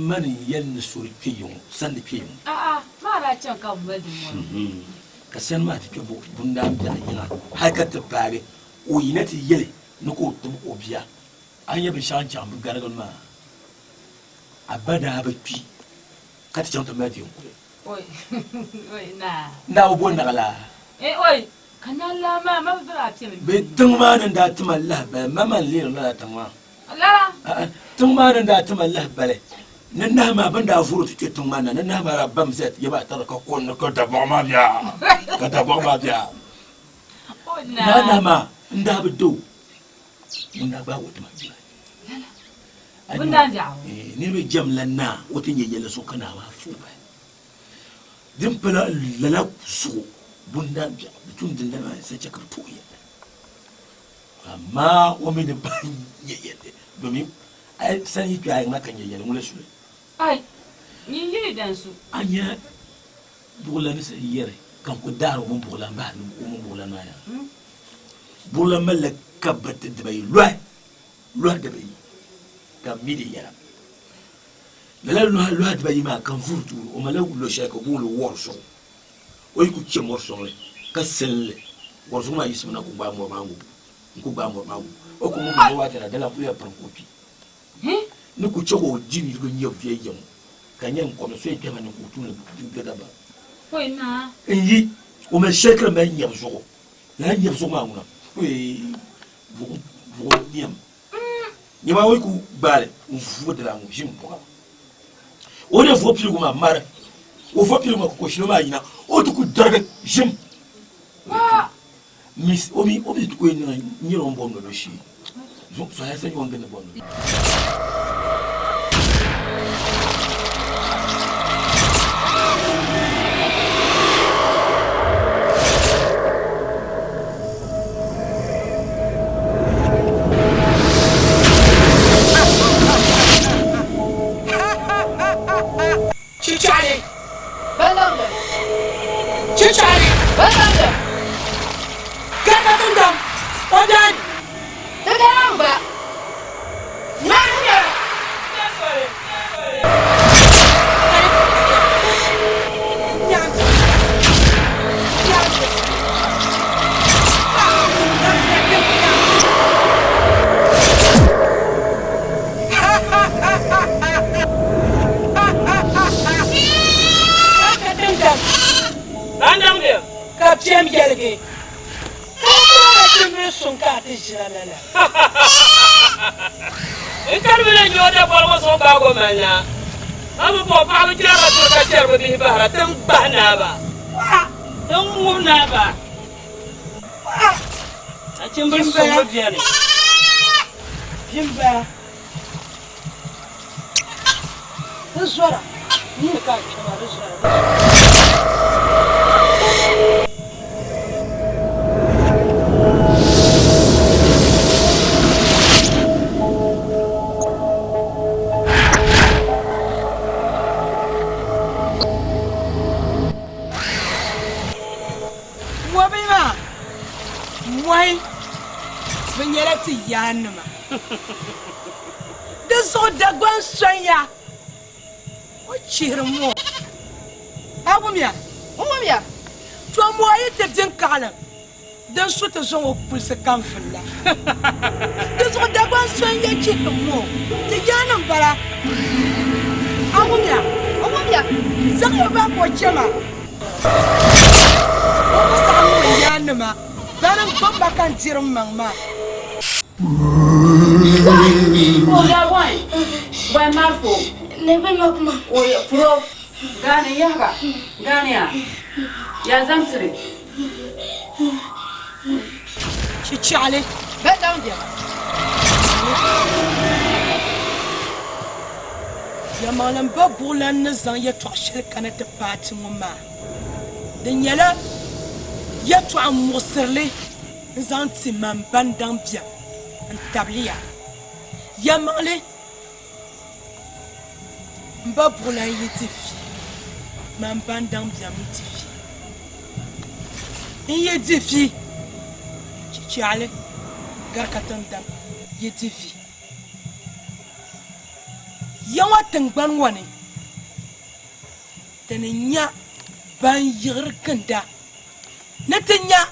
mani n-yɛli ni suri kpe yiŋɔ, sani kpe yiŋɔ. A'a, maa daa chaŋ ka bɛ mali dimbɔŋɔ. Ka sani maa ti kpe bundaan biɛɣu yiŋa hal ka ti paagi o yina ti yɛli ni ka o tib o bia. A ni nya binshɛɣu n-chaŋ bɛ garigili maa, a ba daa bi kpi. Ka ti chaŋ ti mali ti yɛn kuli. N daa bi bo naɣilaa. Bɛ tiŋ maa ni daa ti ma lahibali, ma man lihiri lala tiŋ maa. Tiŋ maa ni daa ti ma lahibali ni nahi maa bɛ ni daa vuri ti kpe tiŋ maa na ni nahi maa daa bam zaya ti yaba tari ka kɔŋ ni ka dabɔɣu maa bia, ka dabɔɣu maa bia. Naa nahi maa n daa bi do ŋun daa gbaagi o ti ma bia. Niriba jɛmla naa o ti nya yɛlli zuɣu ka naa maa fuui bahi. Din pala lala zuɣu bundaan biɛɣu di tum dindali maa sa chɛ ka bɛ tooi yɛlli. Amaa o mi ni bahi nya yɛlli domin a yi sani yi kpe a yiŋa ka nya yɛlli ŋun la suli. Ai, nyin yi dan su. A nya buɣulan ni sayi yɛri ka n ku daari o mini buɣulan bahiri ni o mini buɣulan maa yaa. Buɣulan malila kabiriti dibayi lɔhi, lɔhi dibayi ka m mi di yɛla. Lala lɔhi lɔhi dibayi maa ka n vuri tuuli o malila luɣ shɛli ka bɛ booni li wɔrisuɣu. O yi ku chɛ mɔri sɔŋli ka silim li, wɔrisuɣu maa yiɣisimi na ku gbaai mɔri maa ŋubu n-ku gbaai mɔri maa ŋubu. O ku ŋubi mɔri maa chana di lan kuli pirim ka o kpi. Ni ku chɛ ka o di niriba nyɛbu viɛnyɛŋ ka nyɛ n-kɔbili so yɛn kpɛhima ni ka o tuuni di dabba. N-yi o mali shɛli ka di mali nyɛbu zuɣu, lala nyɛbu zuɣu maa ŋuna buɣim niɛm. Nyɛma o yi ku gbaali n-vuui di lan ŋɔ ʒim m-bɔŋɔ. O ni vuui piligu maa mari, o vuui piligu maa ka koshilo maa yina, o ti ku darigi ʒim. Mis o mi o mi ti ku yɛn niŋ nyɛla o ni bɔri ni o lo shee. Zuɣusaa sa nyɛ o ni gindi bɔri ni. Chichɛɣili. Chichɛɣili. Gari tiŋdam o daani. Ka piɛm yɛligi, ka ti nachimbil suŋ ka a ti ʒina lala. N kani mi ni n nya o dabɔli ŋɔ zuɣu gbaag o mali na. A mi bɔh paɣiba chɛrila turi ka chɛri bɛ bihi bahira, ti ni gbahi naa ba, ti ni ŋubi naa ba. Nachimbil suŋ bi beni. Bimbaya, di zɔra, n ni ka a kpɛma, di zɔra, di zɔra. Mɔbihi maa, mɔhi, bɛ nyɛla ti yaannima. Di zuɣu Dagbaŋ sonya o chihiri ŋɔ. A wumya? N wumya. To mɔɔ yi ti di n-kaɣilim, din su ti zaŋ o kulisi kam vuli la. Di zuɣu Dagbaŋ sonya chihiri ŋɔ ti yaannim bala. A wumya? N wumya. Zaŋ o bahi ka o chɛ ma. O ku saɣim ŋun yaannima bani n-gbubi ma ka n diri m maŋ maa. Chichaɣili. Yɛlimaŋli m-ba buɣulan ni zaŋ yɛtɔɣ shɛli kana ti paati ŋɔ maa, di nyɛla yɛtɔɣ muɣisirili n-zaŋ ti man ban daŋ biɛm n-tabili ya. Yɛlimaŋli m-ba buɣulan yi di vi, man ban daŋ biɛm ni di vi. N yi di vi, chichaɣili gari ka tiŋdam yi di vi. Ya ŋɔ tiŋgbani ŋɔ ni, ti ni nya ban yiɣiri ginda ni ti nya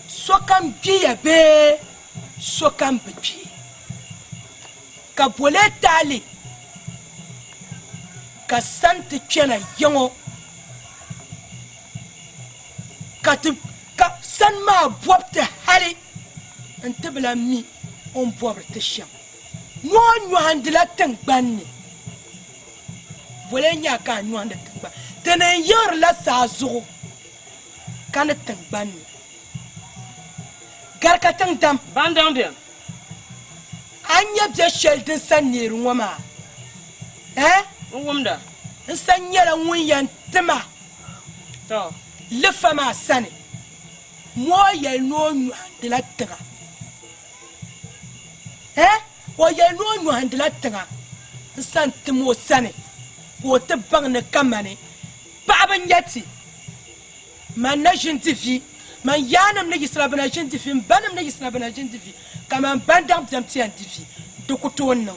sokam gbiya bee sokam bi gbi, ka boli taali. Ka sani ti kpɛna yiŋɔ ka ti ka sani maa bɔbi ti hali n-ti bi lan mi o ni bɔbiri ti shɛm. Noo nyɔhindila tiŋgbani ni. Boli n-nyɛ a ka a nyɔhindi tiŋgbani? Ti ni n-yiɣirila saa zuɣu ka ni tiŋgbani ni. Gari ka tiŋ dam. Ban daŋ bɛm. A ni nya biɛ shɛli din sa neeri ŋɔ maa, eh? N wumda. N sa nyɛla ŋun yɛn ti ma lifa maa sani. Moo yɛli ni o nyɔhindila tiŋa. Eh? O yɛli ni o nyɔhindila tiŋa. N sa n-tim o sani ka o ti baŋ ni kamani paɣiba n-nyɛ ti. Man na ʒi n-di vi, man yaannim ni yiɣisina bɛ na ʒi n-di vi, m banim ni yiɣisina bɛ na ʒi n-di vi, ka man bandaŋ biɛm ti yɛn di vi, di ku tooi niŋ.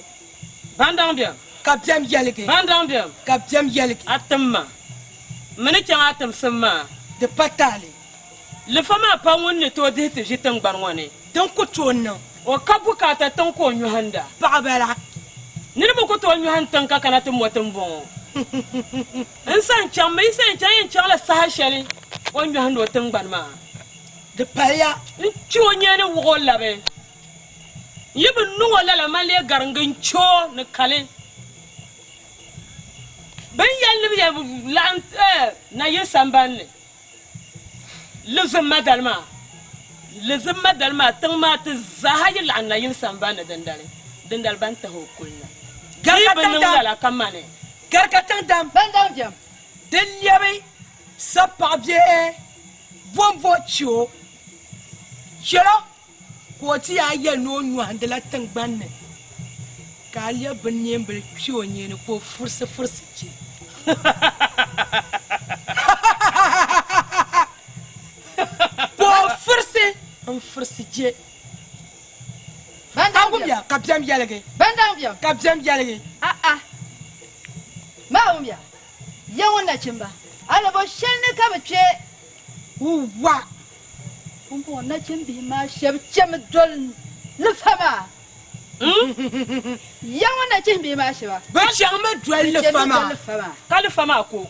Bandaŋ biɛm. Ka biɛm yɛligi. Bandaŋ biɛm. Ka biɛm yɛligi. A tim ma, m mi ni chaŋ a timsim maa. Di pa taali. Lifa maa pa ŋun ni tooi dihi ti ʒi tiŋgbani ŋɔ ni. Din ku tooi niŋ. O ka bukaata tiŋ ka o nyɔhinda. Paɣa bala. Niriba ku tooi nyɔhin tiŋ ka kana ti mo tiŋbɔŋɔ. N sa n-chaŋ mi, yi sa yɛn chaŋ, yɛn chaŋla saha shɛli o ni nyɔhindi o tiŋgbani maa. Di paliya. N kpi o nyee ni wuɣi o labi. N yi bi niŋ o lala, man lee gariŋgi n-chɛ o ni kali. Bɛ ni yɛli ni bɛ yɛn laɣim nayili sambani ni lizimma dali maa, lizimma dali maa tiŋ maa ti zaaha yi laɣim nayili sambani ni dindali, dindali ban tahi o kuli na. Di yi bi niŋ lala ka mani. Gari ka tiŋ dam. Ban daŋ biɛm. Di lɛbi sapaɣ bee bombo chɛ o. Chɛl o ka o ti yaa yɛli ni o nyɔhindila tiŋgbani ni, ka a lɛbi binneembili kpe o nyee ni ka o furisifurisi chɛ. Ka o furisi n-furisi je. Ban daŋ biɛm. Ka biɛm yɛligi. Ban daŋ biɛm. Ka biɛm yɛligi. A'a. Maawumbia, ya ŋɔ nachimba, alabo shɛli ni ka bɛ kpe. Wuwa! Pumpɔŋɔ nachimbihi maa shɛba chɛmi doli lifa maa. Ya ŋɔ nachimbihi maa shɛba. Bɛ chaŋmi doli lifa maa. Ka lifa maa ko.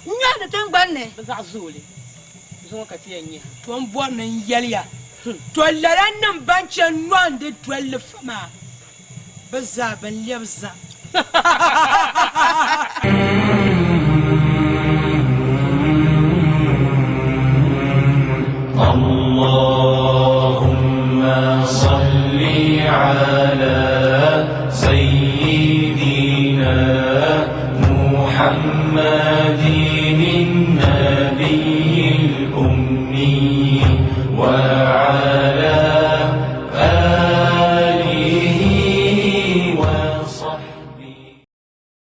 N-nyɔhindi tiŋgbani ni. Bɛ zaɣ zooi li. Zuŋɔ ka ti yɛn nya. To m bɔri ni n yɛli ya, to lala nim ban chɛ nɔndi doli lifa maa, bɛ zaa bɛn lɛbi zam. اللهم صل على سيدنا محمد.